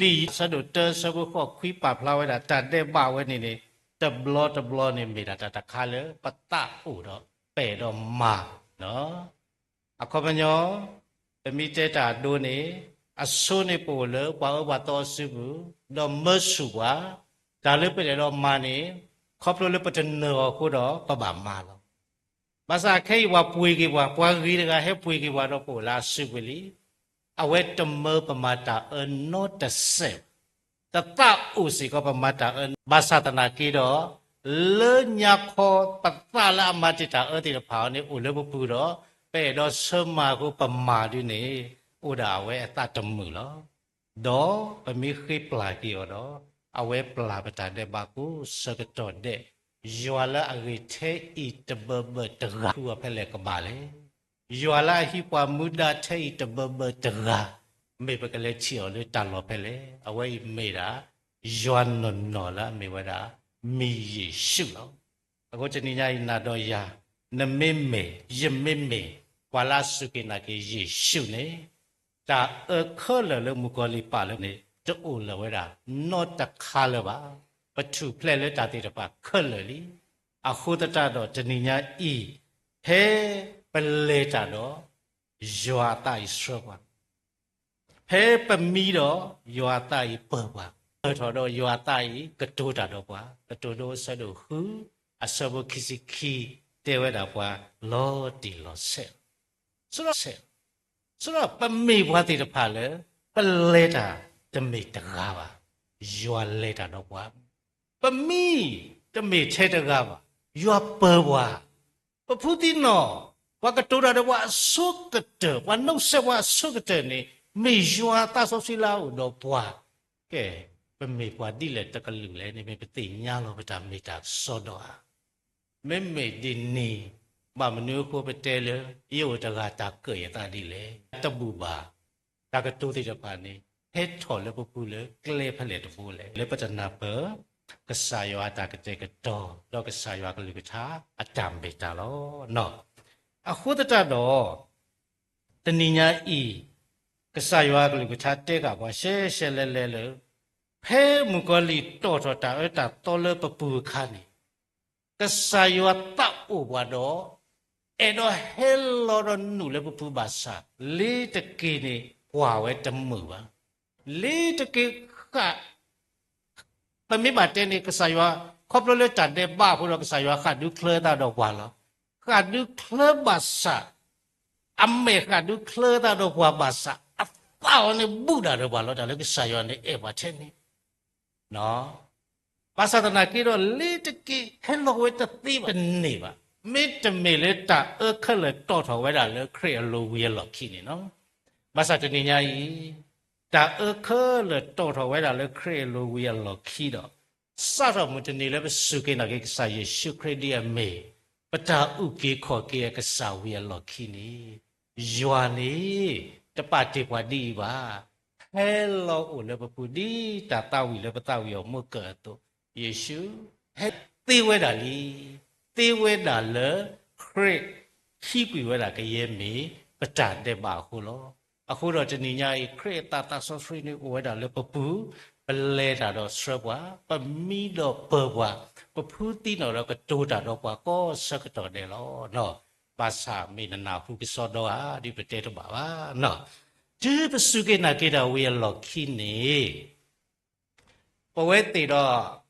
လံာ်ယိၤဟၣ်အဆၢဒိၣ်တၢ အဆၢဖိဃိးခွံ ပာ်ဖျါဝဲဒၣ် တၢ်ဒဲးဘးဝဲန့ၣ်န့ၣ် တဘျီတဘျီန့ၣ် မ့ၢ်ဒၣ်တၢ်တခါလၢပသးအိၣ်ဒီး ပအဲၣ်ဒိးမၤလီၤ. အခီပညီ, ပမ့ၢ်တဲတၢ်အဒိန့ၣ်, အဆိန့ၣ်ပအိၣ်လၢပှၤအၢပှၤသီအစုပူၤ, ဒီးမၢဆူၣ်ပှၤ, တၢ်လၢပအဲၣ်ဒိးမၤန့ၣ်, ခီဖျိလၢပတနၢၤအီၤအဃိဒီး ပဘၣ်မၤလီၤ. ဘၣ်ဆၣ်ခဲအံၤပှၤပှ့ၤက့ၤပှၤ, ပှၤဂ့ၤတဂၤဟဲပှ့ၤက့ၤပှၤဒီး ပအိၣ်လၢအစုပူၤလံ. အဝဲတမၢပမၤတၢ်အၢနီတစဲးဘၣ်. တသးအိၣ်စ့ၢ်ကီးပမၤတၢ်အၢ, ဘၣ်ဆၣ်သနာ်က့ဒီး, လၢညါခီပသးလၢအမၤတ့ၢ်တၢ်အၢသ့ၣ်တဖၣ်အံၤန့ၣ် အိၣ်လၢပပူၤဒီး, ပအဲၣ်ဒိးဆၢမၤအဃိပမၤဒ်န့ၣ်, အိၣ်ဒၣ်အဝဲအသးတမုာ်လီၤ. ဒီးပမ့ၢ်ဃ့ပျၢ်က့ၤအီၤဒီး, အဝဲပျၢ်ပတၢ်ဒဲးဘးကိးဆၢကတီၢ်ဒဲး, ယွၤလၢအဂ့ၤထဲအံၤတဘၢဘၢတဂၤ ဃုအီၤဖဲလဲၣ်ကဘၣ်လဲၣ်. ယွၤလၢအဟံးပှၤမူဒါထဲအံၤတဘၢဘၢတဂၤ, မ့ၢ်ပကလဲၤထံၣ်အီၤလၢတၢ်လီၢ်ဖဲလဲၣ်. အဝဲအံၤမ့ၢ်ဒၣ် ယွၤနီၢ်နီၢ်လၢအမ့ၢ်ဝဲဒၣ် မံၤယ့ၣ်ၡူးလီၤ. အဃိတနံၤညါအံၤ နၤဒီးယၤ, နမ့မ့ၢ်, ယမ့မ့ၢ်, ပှၤလၢအစူၢ်က့ၤနာ်က့ၤယ့ၣ်ၡူးန့ၣ်, တၢ်အၢခဲလၢာ်လၢမုၣ်ကီၤလံၢ်ပာ်လၢန့ၣ် တအိၣ်လၢၤဝဲဒၣ် နီတခါလၢၤဘၣ်. ပထူၣ်ဖျဲးလၢတၢ်သ့ၣ်တဖၣ်ခဲလၢာ်လံ. အဃိသတးဒီးတနံၤညါအံၤ, ဖဲပလဲၤတၢ်ဒီး ယွၤအသးအံၤဆှၢပှၤ, ဖဲပမံဒီး ယွၤအသးအံၤပၢၤပှၤ, ပၢၢ်ထီၣ်ဒီးယွၤအသးအံၤကတိၤတၢ်ဒီးပှၤ, ကတိၤဒိအဆၢဒိၣ်ဃု အဆၢဖိခံဆံခံ တဲဝဲဒၣ်ပှၤ လီၤတံၢ်လီၤဆဲးလီၤ. ဆိဒီး ဆိဒီးပမ့ၢ်ပှၤသ့ၣ်တဖၣ်လၢ ပလဲၤတၢ်တမ့ၢ်တဂၤဘၣ်, ယွၤလဲၤတၢ်ဒီးပှၤ, ပမံတမ့ၢ်ထဲတဂၤဘၣ်, ယွၤပၢၤပှၤ ပဖုသံနီၣ်, ပှၤကတိၤတၢ်ဒီးပှၤအဆိကတၢၢ်, ပှၤနီၣ်စဲးပှၤအဆိကတၢၢ်န့ၣ် မ့ၢ်ယွၤအသးစီဆှံလၢအအိၣ်ဒီးပှၤ. ကဲ, ပမ့ၢ်ပှၤဒ်လဲၣ်တကလုာ်လဲၣ်န့ၣ် မ့ၢ်ပသ့ၣ်ညါလီၤပတၢ်မ့ၢ်တၢ်စီဒီဧါ. မ့မ့ၢ်ဒ်န့ၣ်, ဘၣ်မနုၤအဃိပတဲလၢ ယအိၣ်တဂၤတၢ်ကၢၣ်ယသးဒ်လဲၣ်, တဘူၣ်ဘၣ်. တၢ်ကတိၤသ့ၣ်တဖၣ်န့ၣ် ဟဲထီၣ်လၢပပူၤလၢကျဲဖဲလဲၣ်တဘိလဲၣ်. လၢပတနၢ်ပၢၢ် ကစၢ်ယွၤအတၢ်ကတဲာ်ကတီၤ ဒီးကစၢ်ယွၤကလုၢ်ကထါအတၢ်မ့ၢ်တၢ်လီၤ. အဃိသတးဒီး တနံၤညါအံၤ ကစၢ်ယွၤကလုၢ်ကထါတဲဃာ်ပှၤရှဲရှဲလဲလဲလၢ ဖဲမုၣ်ကီၤလံၢ်တီၣ်ထီၣ်တၢ်အၢတၢ်သီလၢပပူၤအခါန့ၣ် ကစၢ်ယွၤသးအိၣ်ပှၤဒီး အဲၣ်ဒိးဟဲလီၤဒီးနုာ်လၢပပူၤဘၣ်ဆၣ် လ့ၤတက့ၤန့ၣ် ကွၢ်ဝဲတမုာ်ဘၣ်. လ့ၤတက့ၤဃၣ် ပမ့ၢ်ဘၣ်တဲန့ၣ် ကစၢ်ယွၤ ခီဖျိလၢတၢ်ဒဲးဘးအဃိဒီး ကစၢ်ယွၤဃၣ်ဒုချၢသးဒီးပှၤလီၤ. ဃၣ်ဒုချၢဘၣ်ဆၣ်, အမဲာ်ဃၣ်ဒုချၢသးဒီးပှၤဘၣ်ဆၣ် အသးအီၤန့ၣ်ဘူၣ်ဒၣ်ဒီးပှၤလီၤ. တၢ်လၢကစၢ်ယွၤန့ၣ်အဲၣ်ပှၤထဲန့ၣ် ဘၣ်ဆၣ်သနာ်က့ဒီး လ့ၤတက့ၤဟဲလီၤဝဲတသ့ဘၣ်တန့ၢ်ဘၣ်. မ့တမ့ၢ်လၢတၢ်အၢခဲလၢာ်တီၣ်ထီၣ်ဝဲဒၣ်လၢခရံာ်အလိၤဝံၤအလီၢ်ခံန့ၣ်လီၤ. ဘၣ်ဆၣ်တနံၤညါအံၤ တၢ်အၢခဲလၢာ်တီၣ်ထီၣ်ဝဲဒၣ်လၢခရံာ်အလိၤဝံၤအလီၢ်ခံဒီး စးထီၣ်မုၢ်တနံၤလၢပစူၢ်က့ၤနာ်က့ၤကစၢ်ယ့ၣ်ၡူးခရံာ်ဒ်အမ့ၢ် ပတၢ်အုၣ်က့ၤခီၣ်က့ၤအကစၢ်ဝံၤအလီၢ်ခံန့ၣ် ယွၤန့ၣ် တပာ်တ့ၢ်ပှၤဒ်အံၤဘၣ်. ဟဲလီၤအိၣ်လၢပပူၤဒ်တၢ်သးဝံၣ်လၢပသးဝံၣ်အီၤမိၢ်ကၢၢ်အသိး, ယ့ၣ်ၡူး ဟဲသ့ဝဲဒၣ်လံ. သ့ဝဲဒၣ်လၢ ခရံာ်ဟံးကွံာ်ဝဲဒၣ်ကယဲၢ်မ့ၢ် ပတၢ်ဒဲးဘးအဃိလီၤ. အဃိဒီးတနံၤညါအံၤ ခရံာ်အသးသးစီဆှံန့ၣ်အိၣ်ဝဲဒၣ်လၢပပူၤ, ပလဲၤတၢ်ဒီးဆှၢပှၤ, ပမံဒီးပၢၤပှၤ, ပဖုသံနီၣ်ဒီးကတိၤတၢ်ဒီးပှၤကိးဆၢကတီၢ်ဒဲးလီၤ. ဘၣ်ဆၣ်မ့ၢ်နနၢ်ဟူကစီဒီဧါ ဒ်ပတဲတဘၣ်ဘၣ်. တုၤပစူၢ်က့ၤနာ်က့ၤတၢ်ဝံၤအလီၢ်ခံန့ၣ် ပဝဲသ့ၣ်ဒီး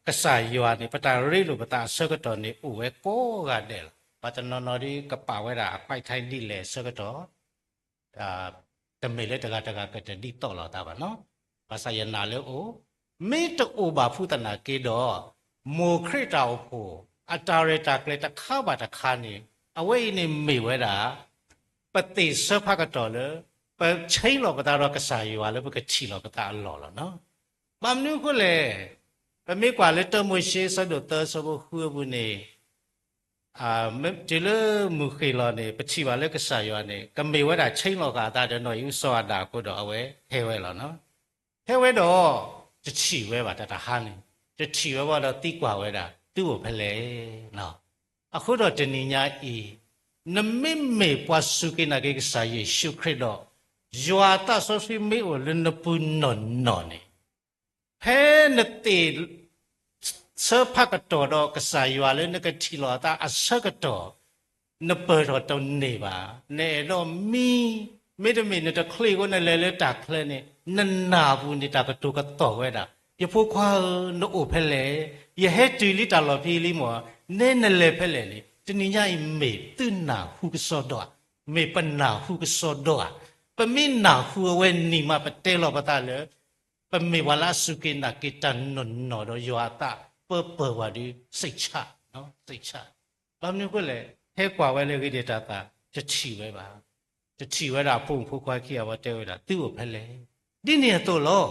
ကစၢ်ယွၤန့ၣ် ပတၢ်ရ့လိာ်ပသးအဆၢကတီၢ်န့ၣ် အိၣ်ဝဲကိးဂၤဒဲးလီၤ. ပှၤတနီၤနီၤဒ်ကပာ်ဝဲဒၣ်အ quiet time ဒ်လဲၣ်အဆၢကတီၢ်, တမ့ၢ်လၢတဂၤတဂၤကတဒ်သိးလိာ်သးဘၣ်နီၤ. ဘၣ်ဆၣ်ယနာ်လၢအိၣ်, မ့ၢ်တအိၣ်ဘၣ်ဖုသနာ်က့ဒီး, မိၢ်ခရံာ်တၢ်အိၣ်ဖှိၣ် အတၢ်ရဲၣ်တၢ်ကျဲၤတခါဘၣ်တခါန့ၣ်, အဝဲအံၤန့ၣ်မ့ၢ်ဝဲဒၣ် ပသ့ၣ်ဆၢဖးကတီၢ်လၢ ပဆ့လီၤပသးဒီးကစၢ်ယွၤလၢပကထံၣ်လိာ်ပသးအလီၢ်လီၤ. ဘၣ်မနုၤအဃိလဲၣ်, ပမ့ၢ်ကွၢ်လၢတၢမိၤၡ့ အဆၢဒိၣ်သၢ အဆၢဖိဃုအပူၤန့ၣ်, တုၤလၢမုၢ်ဃ့ၢ်လီၤန့ၣ် ပထံၣ်ဘၣ်လၢကစၢ်ယွၤန့ၣ် ကမ့ၢ်ဝဲဒၣ်ဆ့လီၤဃာ်အသးဒီးနီၢ်အံၣ်အူစီၤအၤဒၣ်အဃိဒီး အဝဲဟဲဝဲလီၤ. ဟဲဝဲဒီး တထံၣ်ဝဲဘၣ်တၢ်တဟါန့ၣ်, တထံၣ်ဝဲဘၣ်ဒီးသံကွၢ်ဝဲဒၣ် သုအိၣ်ဖဲလဲၣ်. အဃိဒီးတနံၤညါအံၤ, နမ့မ့ၢ်ပှၤစူၢ်က့ၤနာ်က့ၤကစၢ်ယ့ၣ်ၡူးခရံာ်ဒီး, ယွၤအသးစီဆှံမ့ၢ်အိၣ်လၢနပူၤနီၢ်နီၢ်န့ၣ် ဖဲနသ့ၣ်ဆၢဖးကတီၢ်ဒီးကစၢ်ယွၤလၢနကထံၣ်လိာ်အသးအဆၢကတီၢ်, နပၢၢ်ထီၣ်တန့ၢ်ဘၣ်, နအဲၣ်ဒိးမံ, မ့တမ့ၢ်နတချ့အဃိနလဲၤလၢတၢ်ချၢန့ၣ် နနၢ်ပူၤန့ၣ်တၢ်ကတိၤကသီၣ်ဝဲဒၣ်, ယဖိခွါဧၢ, နအိၣ်ဖဲလဲၣ်, ယဟဲတုၤလံတၢ်လီၢ်ဖဲအံၤလံမၢ်, နဲနလဲၤဖဲလဲၣ်န့ၣ် တနံၤညါအံၤမ့ၢ်သုနၢ်ဟူကစီဒီဧါ, မ့ၢ်ပနၢ်ဟူကစီဒီဧါ. ပမ့ၢ်နၢ်ဟူအဝဲန့ၣ်မး ပတဲလီၤပသးလၢ ပမ့ၢ်ပှၤလၢအစူၢ်က့ၤနာ်က့ၤတၢ်နီၢ်နီၢ်ဒီးယွၤအသးပၢပၢၢ်ဝဲဒီး စိတ်ချ, စိတ်ချ. ဘၣ်မနုၤအဃိလဲၣ်, ဟဲကွၢ်ဝဲလၢအဂ့ၤဒဲးတၢ်သး တထံၣ်ဝဲဘၣ်, တထံၣ်ဝဲဒၣ်အဖိမုၣ်ဖိခွါခံဂၤ အဝဲတဲဝဲဒၣ် သုအိၣ်ဖဲလဲၣ်. ဒ်န့ၣ်အသိးလီၤ.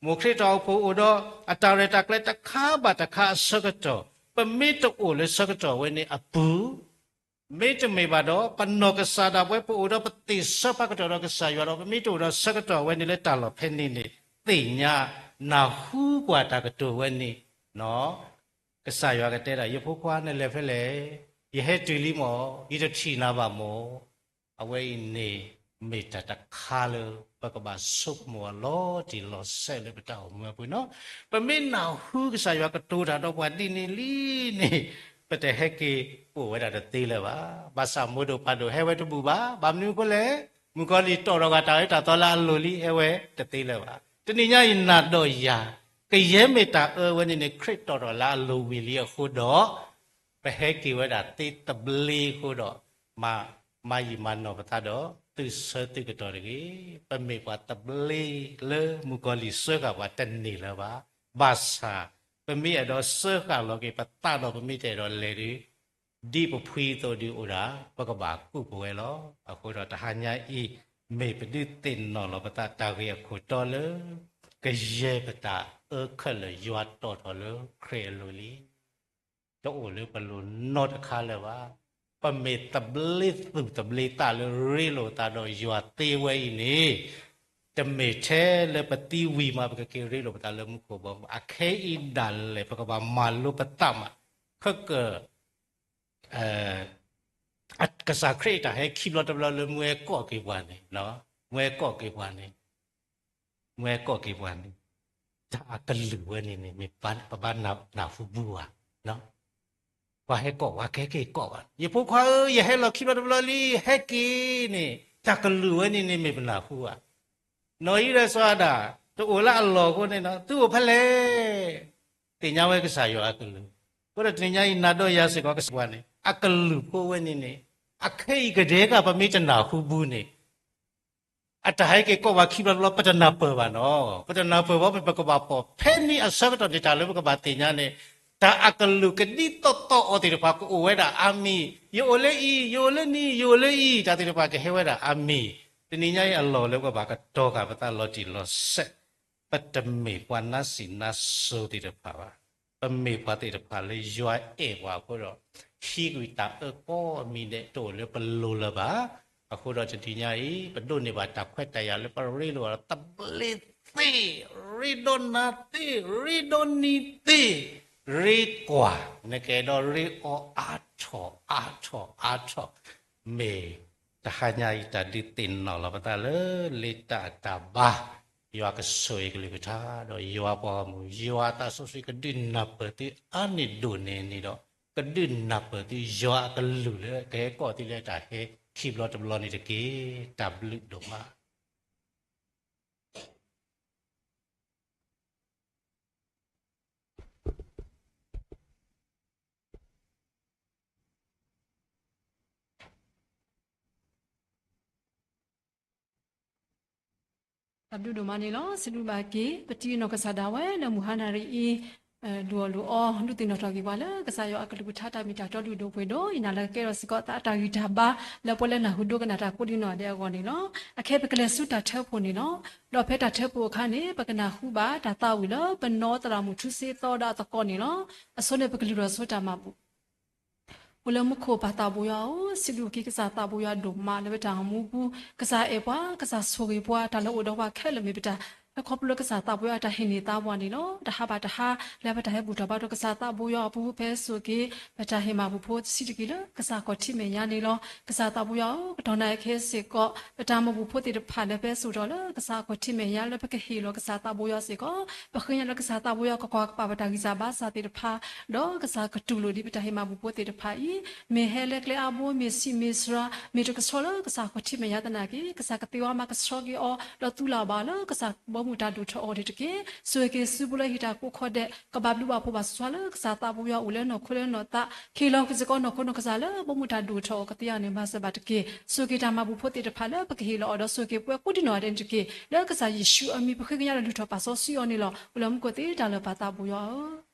မိၢ်ခရံာ်တၢ်အိၣ်ဖှိၣ်အိၣ်ဒီးအတၢ်ရဲၣ်တၢ်ကျဲၤတခါဘၣ်တခါအဆၢကတီၢ်, ပမ့ၢ်တအိၣ်လၢဆၢကတီၢ်ဝဲန့ၣ်အပူၤ မ့တမ့ၢ်ဘၣ်ဒီး ပနီၢ်ကစၢ်ဒၣ်ဝဲ ပအိၣ်ဒီးပသ့ၣ်ဆၢဖးကတီၢ်ဒီးကစၢ်ယွၤဒီး ပမ့ၢ်တအိၣ်ဒီးဆၢကတီၢ်ဝဲန့ၣ်လၢတၢ်လီၢ်ဖဲန့ၣ်န့ၣ် သ့ၣ်ညါ နၢ်ဟူကွၢ်တၢ်ကတိၤဝဲန့ၣ်, ကစၢ်ယွၤကတဲဒၣ် ယဖိခွါနလဲၤဖဲလဲၣ်, ယဟဲတုၤလံမၢ်, ယတထံၣ်နၤဘၣ်မၢ်. အဝဲအံၤန့ၣ် မ့ၢ်တၢ်တခါလၢ ပကဘၣ်ဆိကမိၣ်အီၤလီၤတံၢ်လီၤဆဲးလၢပတၢ်အိၣ်မူအပူၤန့ၣ်. ပမ့ၢ်နၢ်ဟူကစၢ်ယွၤကတိၤတၢ်ဒီးပှၤဒ်န့ၣ်လံန့ၣ် ပတဟဲက့ၤအိၣ်ဝဲဒၣ်တသ့လၢၤဘၣ်. ဘၣ်ဆၣ်မိၢ်ဒိၣ်ပၢ်ဒိၣ်ဟဲဝဲတဘူၣ်ဘၣ်. ဘၣ်မနုၤအဃိလဲၣ်, မုၣ်ကီၤလံၢ်တီၣ်ထီၣ်ဂၤတၢ်အၢတၢ်သီလၢအလိၤလံ ဟဲဝဲတသ့လၢၤဘၣ်. တနံၤညါအံၤနၤဒီးယၤ ကယဲၢ်မ့ၢ်တၢ်အၢဝဲန့ၣ်န့ၣ် ခရံာ်တီၣ်ထီၣ်လၢအလိၤဝံၤလံအဃိဒီး ပဟဲက့ၤဝဲဒၣ်သ့သဘျ့အဃိဒီး မၤယံာ်မၤနီၢ်ပသးဒီး သုဆၢသုကတီၢ်တဂ့ၤ. ပမ့ၢ်ပှၤသဘျ့လၢမုၣ်ကီၤလံၢ်စၢဃာ်ပှၤတန့ၢ်လၢၤဘၣ်. ဘၣ်ဆၣ် ပမ့ၢ်အဲၣ်ဒိးစၢဃာ်လီၤက့ၤပသးဒီး ပမ့ၢ်တအဲၣ်ဒိးလဲၤဒီး ဒ်ပဖှံအသိးဒုးအိၣ်ဒၣ် ပကဘၣ်ကူၣ်ပဝဲလီၤ. အဃိဒီးတဟါညါအံၤ မ့ၢ်ပဒုးသ့ၣ်နီၣ်လီၤပသးတၢ်ဂ့ၢ်အခိၣ်တီလၢ ကယဲၢ်ပတၢ်အၢခဲလၢာ်ယွၤတီၣ်ထီၣ်လၢခရံာ်အလိၤလံ. တအိၣ်လၢပလိၤနီတခါလၢၤဘၣ်. ပမ့ၢ်သဘျ့သူၣ်သဘျ့သးလၢရ့လိာ်သးဒီးယွၤသ့ဝဲအံၤန့ၣ် တမ့ၢ်ထဲလၢပသံဝံၤမး ပကက့ၤရ့လိာ်ပသးလၢမူခိၣ်ဘီမုၢ်. အခဲအံၤဒၣ်လဲာ် ပကဘၣ်မၤလိပသးမး ခဲက ကစၢ်ခရံာ်အတၢ်ဟဲခံဘျီတဘျီလၢမ့ၢ်ဟဲကိးက့ၤပှၤန့ၣ်, မ့ၢ်ဟဲကိးက့ၤပှၤန့ၣ်, မ့ၢ်ဟဲကိးက့ၤပှၤန့ၣ်, တၢ်အကလုၢ်ဝဲန့ၣ်န့ၣ် မ့ၢ်ပဘၣ်နၢ်ဟူဘူဧါ. ပှၤဟဲကိး ပှၤကဟဲက့ၤကိးဘၣ်, ယဖိခွါဧၢ, ယဟဲလီၤခံဘျီတဘျီလံ, ဟဲက့ၤန့ၣ် တၢ်ကလုၢ်ဝဲန့ၣ်န့ၣ် မ့ၢ်ပနၢ်ဟူဧါ. နီၢ်အံၣ်ဒီးစီၤအၤဒၣ် တအိၣ်လၢအလီၢ်အဃိန့ၣ် သုအိၣ်ဖဲလဲၣ်. သ့ၣ်ညါဝဲကစၢ်ယွၤအကလုၢ်. အဃိဒီးတနံၤညါအံၤ နၤဒီးယၤစ့ၢ်ကီး ကစၢ်ယွၤန့ၣ် အကလုၢ်ဖိဝဲန့ၣ်န့ၣ် အခဲအံၤကဒဲးက ပမ့ၢ်တနၢ်ဟူဘူန့ၣ် အတၢ်ဟဲက့ၤကိးပှၤခံဘျီတဘျီ ပတနၢ်ပၢၢ်ဘၣ်နီၤ. ပတနၢ်ပၢၢ်ဘၣ် ပကဘၣ်ပိာ်. ဖဲန့ၣ်အဆၢကတီၢ်န့ၣ် တၢ်လၢပကဘၣ်သ့ၣ်ညါန့ၣ် တၢ်အကလုၢ်ကဒ်သိးသိးအီၤသ့ၣ်တဖၣ် ကအိၣ်ဝဲဒၣ်အါမံၤ, ယအိၣ်လၢအံၤ, ယအိၣ်လၢနံၤ, ယအိၣ်လၢအံၤ, တၢ်သ့ၣ်တဖၣ်ကဟဲဝဲဒၣ်အါမံၤ. တနံၤညါအံၤအလီၢ်လၢပကဘၣ်ကတီၤဃာ်ပသးလီၤတံၢ်လီၤဆဲး, ပတမ့ၢ်ပှၤနါစံးနါစိၤသ့ၣ်တဖၣ်ဘၣ်. ပမ့ၢ်ပှၤသ့ၣ်တဖၣ်လၢယွၤအဲၣ်ပှၤအဃိဒီး ဟံးကွံာ်တၢ်အၢကိးမံၤဒဲး တအိၣ်လၢပလိၤလၢၤဘၣ်. အဃိဒီးတနံၤညါအံၤ ပဒိးန့ၢ်ဘၣ်တၢ်ခွဲးတၢ်ယာ်လၢပရ့လိာ်အီၤဒီး သဘျ့သ့, ရ့ဒီးနၤသ့, ရ့ဒီးနံၤသ့, ရ့ကွၢ်, နကအဲၣ်ဒိးရ့အီၤအါထီၣ်အါထီၣ်အါထီၣ်, မ့ၢ်တဟါညါအံၤတၢ်ဒုးသ့ၣ်နီၣ်လီၤပသးလၢ လ့တၢ်အတၢ်ဘါ, ယွၤကဆိၣ်ဂ့ၤကလုၢ်ကထါ ဒီးယွၤပှၤဂီၢ်မုၢ်, ယွၤသးစီဆှံကဒုးနၢ်ပၢၢ်သုအါန့ၢ်ဒိၣ်န့ၢ်န့ၣ်ဒီး ကဒုးနၢ်ပၢၢ်သုယွၤအကလုၢ်လၢကဟဲကိးသုလၢတၢ်ဟဲခံဘျီတဘျီန့ၣ်တက့ၢ်. တၢ်ဘျုးဒိၣ်မး. တၢ်ဘျုးဒိၣ်မးန့ၣ်လီၤ. စံးဘျုးဘၣ်က့ၤ ပတံၤနီၢ်ကစၢ်ဒၣ်ဝဲလၢမုၢ်ဟါနၣ်ရံၣ်အံၤ လူၤအီၣ်လူၤအီ ဒုးသ့ၣ်နီၣ်ထီၣ်က့ၤပှၤလၢ ကစၢ်ယွၤအကလုၢ်ကထါတၢ်မ့ၢ်တၢ်တီဒုၣ်ဒိၣ်ပှ့ၤဒိၣ် ယနာ်လၢကကဲထီၣ်စ့ၢ်ကီးသးအတၢ်ဂံၢ်တၢ်ဘါ လၢပှၤလၢနၢ်ဟူဒိကနၣ်တၢ်ကိးဒံနီၢ်ဒဲးအဂီၢ်န့ၣ်လီၤ. အခဲပကလဲၤဆူတၢ်ထၢဖှိၣ်န့ၣ်လီၤ. ဒီးဖဲတၢ်ထၢဖှိၣ်အခါန့ၣ် ပကနၢ်ဟူဘၣ်တၢ်သးဝံၣ်လၢပနီၢ်သရၣ်မုၣ်ထူစ့သီဒီးအသကိးန့ၣ်လီၤ. အဆိန့ၣ်ပကလုၢ်ထီၣ်ဆိတၢ်မၤဘူၣ် အိၣ်လၢမူခိၣ်ပၢ်သးဘိယွၤဧၢ, စံးဘျုးက့ၤကစၢ်သးဘိယွၤဒိၣ်မးလၢပတၢ်အိၣ်မူပူၤ, ကစၢ်အဲၣ်ပှၤ, ကစၢ်ဆိၣ်ဂ့ၤပှၤ, တၢ်လၢအိၣ်ဒီးပှၤခဲလၢာ်မ့ၢ်ပတၢ် ခီဖျိလၢကစၢ်သးဘိယွၤအတၢ်ဟ့ၣ်န့ၢ်သါပှၤန့ၣ်လီၤ. တဟးဘၣ်တဟါ လၢပတၢ်ဟဲဘူၣ်ထီၣ်ဘါထီၣ်ကစၢ်သးဘိယွၤအပူၤ ဖဲစိၤက့ၤ ပတၢ်ဟ့ၣ်မၤဘူၣ်ဖိတဆံးတက့ၢ်လၢကစၢ်ခီၣ်ထံးမဲာ်ညါန့ၣ်လီၤ. ကစၢ်သးဘိယွၤဧၢ, ကတီၢ်နံၤခဲစ့ၢ်ကီး ပတၢ်မၤဘူၣ်ဖိသ့ၣ်တဖၣ်လၢပဟဲစိာ်ထီၣ်လၢကစၢ်ခီၣ်ထံးမဲာ်ညါလၢပကဟ့ၣ်လီၤကစၢ်သးဘိယွၤစ့ၢ်ကီး, ပဃ့ကညးလၢကစၢ်သးဘိယွၤကကွၢ်ကပာ်ပတၢ်ဂံၢ်စၢ်ဘါစၢ်သ့ၣ်တဖၣ်, ဒီးကစၢ်ကတူၢ်လိာ်ဒံးပတၢ်ဟ့ၣ်မၤဘူၣ်ဖိသ့ၣ်တဖၣ်အံၤ, မ့ၢ်ဟဲလၢကျဲအါဘိ မ့ၢ်ဆံးမ့ၢ်စှၤ မ့ၢ်တကဆှီလၢကစၢ်ခီၣ်ထံးမဲာ်ညါသနာ်က့ ကစၢ်ကသ့ဝဲမၤကဆှီက့ၤအီၤ ဒီးသူလၢ်ဘၣ်လၢကစၢ်ဘီမုၢ်တၢ်ဒိၣ်ထီၣ်အီၤန့ၣ်တက့ၢ်. ဆိၣ်ဂ့ၤက့ၤစုဖိလၢဟံၣ်တၢ်ကိးခီဒဲး ကဘၣ်ဘျုးဘၣ်ဖှိၣ်ဘၣ်ဆူးဆူးလၢကစၢ်သးဘိယွၤအိၣ်လၢနီၢ်ခိလၢနီၢ်သး, ခ့လီၤက့ၤစ့ၢ်ကီးနီၢ်ခိနီၢ်ကစၢ်လၢဘီမုၢ်တၢ်ဒိၣ်ထီၣ်အီၤကသ့အဂီၢ်န့ၣ် မၤစၢၤဘၣ်တက့ၢ်. ဆိၣ်ဂ့ၤက့ၤတၢ်မၤဘူၣ်ဖိသ့ၣ်တဖၣ်လၢပကဟ့ၣ်လီၤအီၤဒီး ဆိၣ်ဂ့ၤက့ၤပှၤကိးဒံနီၢ်ဂၤဒဲးန့ၣ်တက့ၢ်. လၢကစၢ်ယ့ၣ်ၡူးအမံၤ ပဃ့ကညးဒီးလုၢ်ထီၣ်ပာ်စီဆှံအီၤန့ၣ်လီၤ. အိၣ်လၢမူခိၣ်သ့တၢ်လၢာ်ပၢ်သးဘိယွၤဧၢ.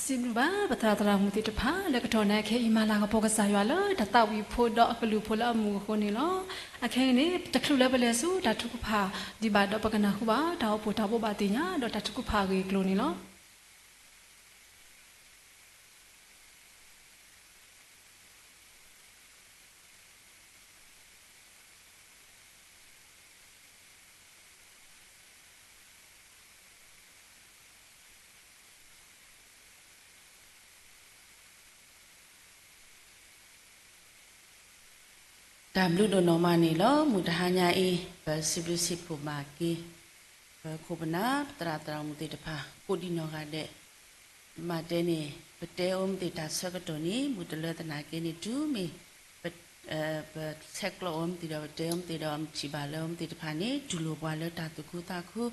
စံးဘျုးဘၣ်ပသရၣ်သရၣ်မုၣ်သ့ၣ်တဖၣ် လၢကတီၢ်နၣ်ခဲအံၤ မၤလၤကပီၤကစၢ်ယွၤလၢတၢ်သးဝံၣ်ဖိဒီးအကလုၢ်ဖိလၢအမုာ်အဃိန့ၣ်လီၤ. အခဲအံၤန့ၣ် တချုးလၢပလဲၤဆူတၢ်ထုကဖၣ်ဒံးဘၣ်ဒီး ပကနၢ်ဟူဘၣ်တၢ်အိၣ်ဖှိၣ်တၢ်ဘိးဘၣ်သ့ၣ်ညါ ဒီးတၢ်ထုကဖၣ်အဂ့ၢ်အကျိၤန့ၣ်လီၤ. တၢ်ဘျုးဒိၣ်နီၢ်မးန့ၣ်လီၤ. မုၢ်တဟါညါအံၤ ပစံးဘျုးစံးဖှိၣ်ဘၣ်က့ၤ ပခိၣ်ပနၢ် ပသရၣ်သရၣ်မုၣ်သ့ၣ်တဖၣ် ကိးဒံးနီၢ်ဂၤဒဲး မၤတဲန့ၣ် ပတဲအိၣ်မ့ၢ်သ့ၣ်တၢ်ဆၢကတီၢ်န့ၣ် ဘူးတလၢသနာ်က့န့ၣ် တုၤမ့ၢ် ပဆဲးကျိးအိၣ်မ့ၢ်သ့ၣ်ဒီး ပတဲအိၣ်မ့ၢ်သ့ၣ်ဒီး ထံၣ်ဘၣ်လၢအိၣ်မ့ၢ်သ့ၣ်တဖၣ်န့ၣ် တူၢ်လိာ်ပှၤလၢတၢ်သူၣ်ခုသးခု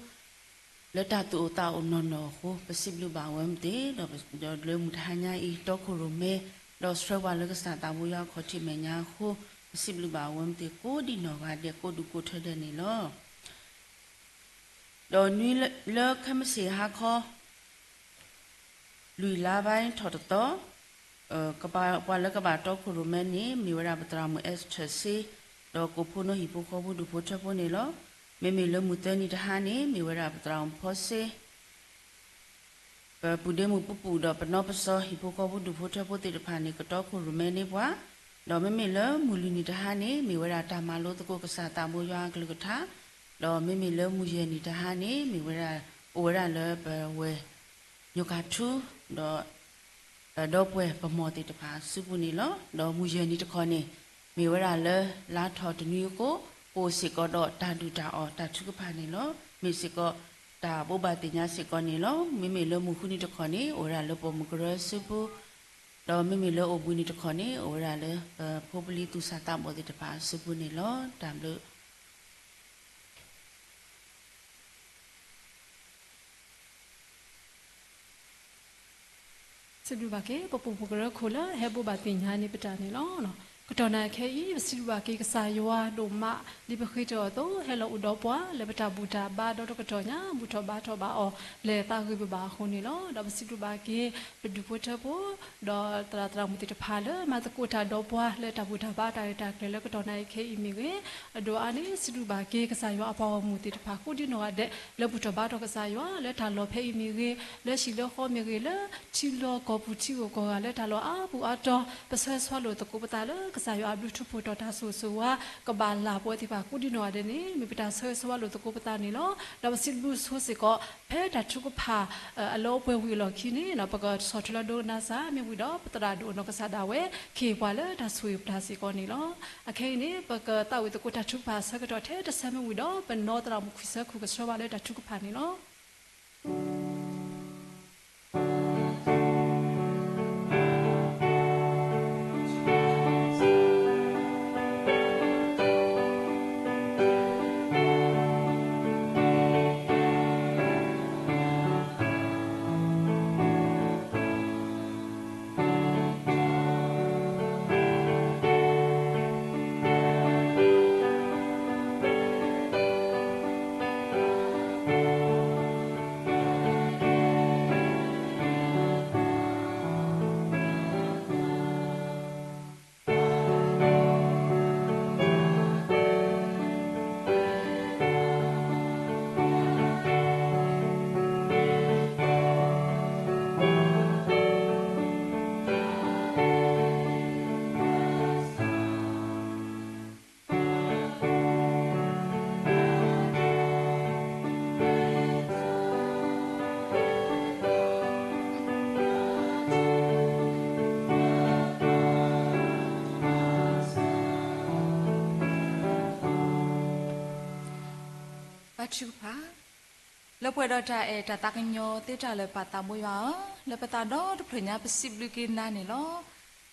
လၢတၢ်သူၣ်အိၣ်သးအိၣ်နီၢ်နီၢ်အဃိ ပစံးဘျုးဘၣ်ဝဲမ့ၢ်သ့ၣ် ဒီးလၢမုၢ်တဟါညါအံၤ တီခိၣ်ရိၣ်မဲ ဒီးဆှၢပှၤလၢကစၢ်သးဘိယွၤအခီၣ်ထံးမဲာ်ညါအဃိ ပစံးဘျုးဘၣ်ဝဲမ့ၢ်သ့ၣ် ကိးဒံးနီၢ်ဂၤဒဲး ကိးဒူၣ်ကိးထၢဒဲးန့ၣ်လီၤ. ဒီးနွံလၢခဲမုၢ်ဆ့ၣ်ဟါခီ လွံၢ်လါဘၣ်ထီၣ်တသီ ပှၤလၢကဘၣ်တီခိၣ်ရိၣ်မဲန့ၣ် မ့ၢ်ဝဲဒၣ်ပသရၣ်မုၣ် Esther စ့ ဒီးကိးဖိနီၣ်ဟံၣ်ဖိဃီဖိဒူၣ်ဖိထၢဖိန့ၣ်လီၤ. မ့မ့ၢ်လၢမုၢ်သၢနံၤတဟါန့ၣ် မ့ၢ်ဝဲဒၣ်ပသရၣ်မုၣ်ဖီစ့ ပပုၢ်ဒ့မုၣ်ပပူၤဒီးပနီၢ်ပစီၤ ဟံၣ်ဖိဃီဖိဒူၣ်ဖိထၢဖိသ့ၣ်တဖၣ်န့ၣ် ကတီခိၣ်ရိၣ်မဲန့ၢ်ပှၤ, ဒီးမ့မ့ၢ်လၢမုၢ်လွံၢ်နံၤတဟါန့ၣ် မ့ၢ်ဝဲဒၣ်တၢ်မၤလိသကိးကစၢ်သးဘိယွၤအကလုၢ်ကထါ, ဒီးမ့မ့ၢ်လၢမုၢ်ယဲၢ်နံၤတဟါန့ၣ် မ့ၢ်ဝဲဒၣ် အိၣ်ဝဲဒၣ်လၢပဝဲၢ် ညိၣ်ကၣ်ထူ ဒီး ဒီပုၢ်ဝဲၢ်ပမိၢ်သ့ၣ်တဖၣ်အစုပူၤန့ၣ်လီၤ. ဒီးမုၢ်ယဲၢ်နံၤတခီန့ၣ် မ့ၢ်ဝဲဒၣ်လၢလါထီၣ်တနွံအဃိ ပအိၣ်စ့ၢ်ကီးဒီးတၢ်ဒုၣ်တၢ်အီၣ်တၢ်ထုကဖၣ်န့ၣ်လီၤ. မ့ၢ်စ့ၢ်ကီးတၢ်ဘိးဘၣ်သ့ၣ်ညါစ့ၢ်ကီးန့ၣ်လီၤ. မ့မ့ၢ်လၢမုၢ်ဃုနံၤတခီန့ၣ် အိၣ်ဝဲဒၣ်လၢပိာ်မုၣ်ကရၢအစုပူၤ, ဒီးမ့မ့ၢ်လၢအိၣ်ဘှံးနံၤတခီန့ၣ် အိၣ်ဝဲဒၣ်လၢပဖိပလံၤသူၣ်စၢ်သးဘီၣ်သ့ၣ်တဖၣ်အစုပူၤန့ၣ်လီၤ. တၢ်ဘျုး စံးဘျုးဘၣ်က့ၤ ပပိာ်မုၣ်ကရၢခိၣ်လၢဟဲဘိးဘၣ်သ့ၣ်ညါန့ၢ်ပတၢ်န့ၣ်လီၤ. ကတီၢ်နၣ်ခဲအံၤ ပစံးဘျုးဘၣ်က့ၤကစၢ်ယွၤဒိၣ်မး ဒ်ပဃ့တၢ်အသိး ဟဲလီၤအိၣ်ဒီးပှၤလၢပတၢ်ဘူၣ်တၢ်ဘါဒီတကတီၢ်ညါ ဘူၣ်ထီၣ်ဘါထီၣ်ဘၣ်အီၤ လဲၤသးဂ့ၤဘၣ်ဘၣ်အဃိန့ၣ်လီၤ. ဒီးပစံးဘျုးဘၣ်က့ၤ ပဒူၣ်ဖိထၢဖိ ဒီးသရၣ်သရၣ်မုၣ်သ့ၣ်တဖၣ်လၢမၤသကိးတၢ်ဒီးပှၤလၢတၢ်ဘူၣ်တၢ်ဘါတၢ်ရဲၣ်တၢ်ကျဲၤလၢကတီၢ်နၣ်အံၤခဲအံၤမ့ၢ်ဂ့ၤ, အဒိၣ်အါန့ၣ် စံးဘျုးဘၣ်က့ၤကစၢ်ယွၤအပှၤဂီၢ်မုၢ်သ့ၣ်တဖၣ်ကိးဒံးနီၢ်ဂၤဒဲး လၢဘူၣ်ထီၣ်ဘါထီၣ်ကစၢ်ယွၤ လၢတၢ်လီၢ်ဖဲအံၤမ့ၢ်ဂ့ၤ, လၢဟံၣ်လၢဃီမ့ၢ်ဂ့ၤ, လၢထံလီၢ်ကီၢ်ပူၤထံဂုၤကီၢ်ဂၤ လၢတၢ်လီၢ်အါပူၤအါတီၤ ပဆၢဂ့ၤဆၢဝါလိာ်သကိးပသးလၢကစၢ်ယွၤအဘျုးထူးဖှိၣ်တီၢ်တၢ်ဆိၣ်ဂ့ၤဆိၣ်ဝါ ကဘၣ်လၢ်ပဝဲသ့ၣ်တဖၣ်ကိးဒံးနီၢ်ဂၤဒဲးန့ၣ် မ့ၢ်ပတၢ်ဆၢဂ့ၤဆၢဝါလိာ်သကိးပသးန့ၣ်လီၤ. ဒီးပစံးဘျုးဆိစ့ၢ်ကီး ဖဲတၢ်ထုကဖၣ် အလၢအပှဲၤဝံၤအလီၢ်ခံန့ၣ် ပကဆီၣ်ထွဲလီၤဒိကနၣ်စၢ် မ့ၢ်ဝံၤဒီး ပသရၣ်ဒိၣ်နီၢ်ကစၢ်ဒၣ်ဝဲ ကဟ့ၣ်ပှၤလၢတၢ်ဆိၣ်ဂ့ၤပတၢ်စ့ၢ်ကီးန့ၣ်လီၤ. အခဲအံၤန့ၣ် ပကသးဝံၣ်သကိးတၢ်ထုကဖၣ်အဆၢကတီၢ်ထဲတဆၢမ့ၢ်ဝံၤဒီး ပနီၢ်သရၣ်မုၣ်ခွံဆၢခိၣ်ကဆှၢပှၤလၢတၢ်ထုကဖၣ်န့ၣ်လီၤ. ဘါထုကဖၣ်, လၢပှဲၤဒီးတၢ်အဲၣ်တၢ်သးကညီၤသ့တၢ်လၢာ်ပာ်သးဘိယွၤဧၢ, လၢပသးဒီတဖျၢၣ်ညါပစံးဘျုးက့ၤနၤန့ၣ်လီၤ.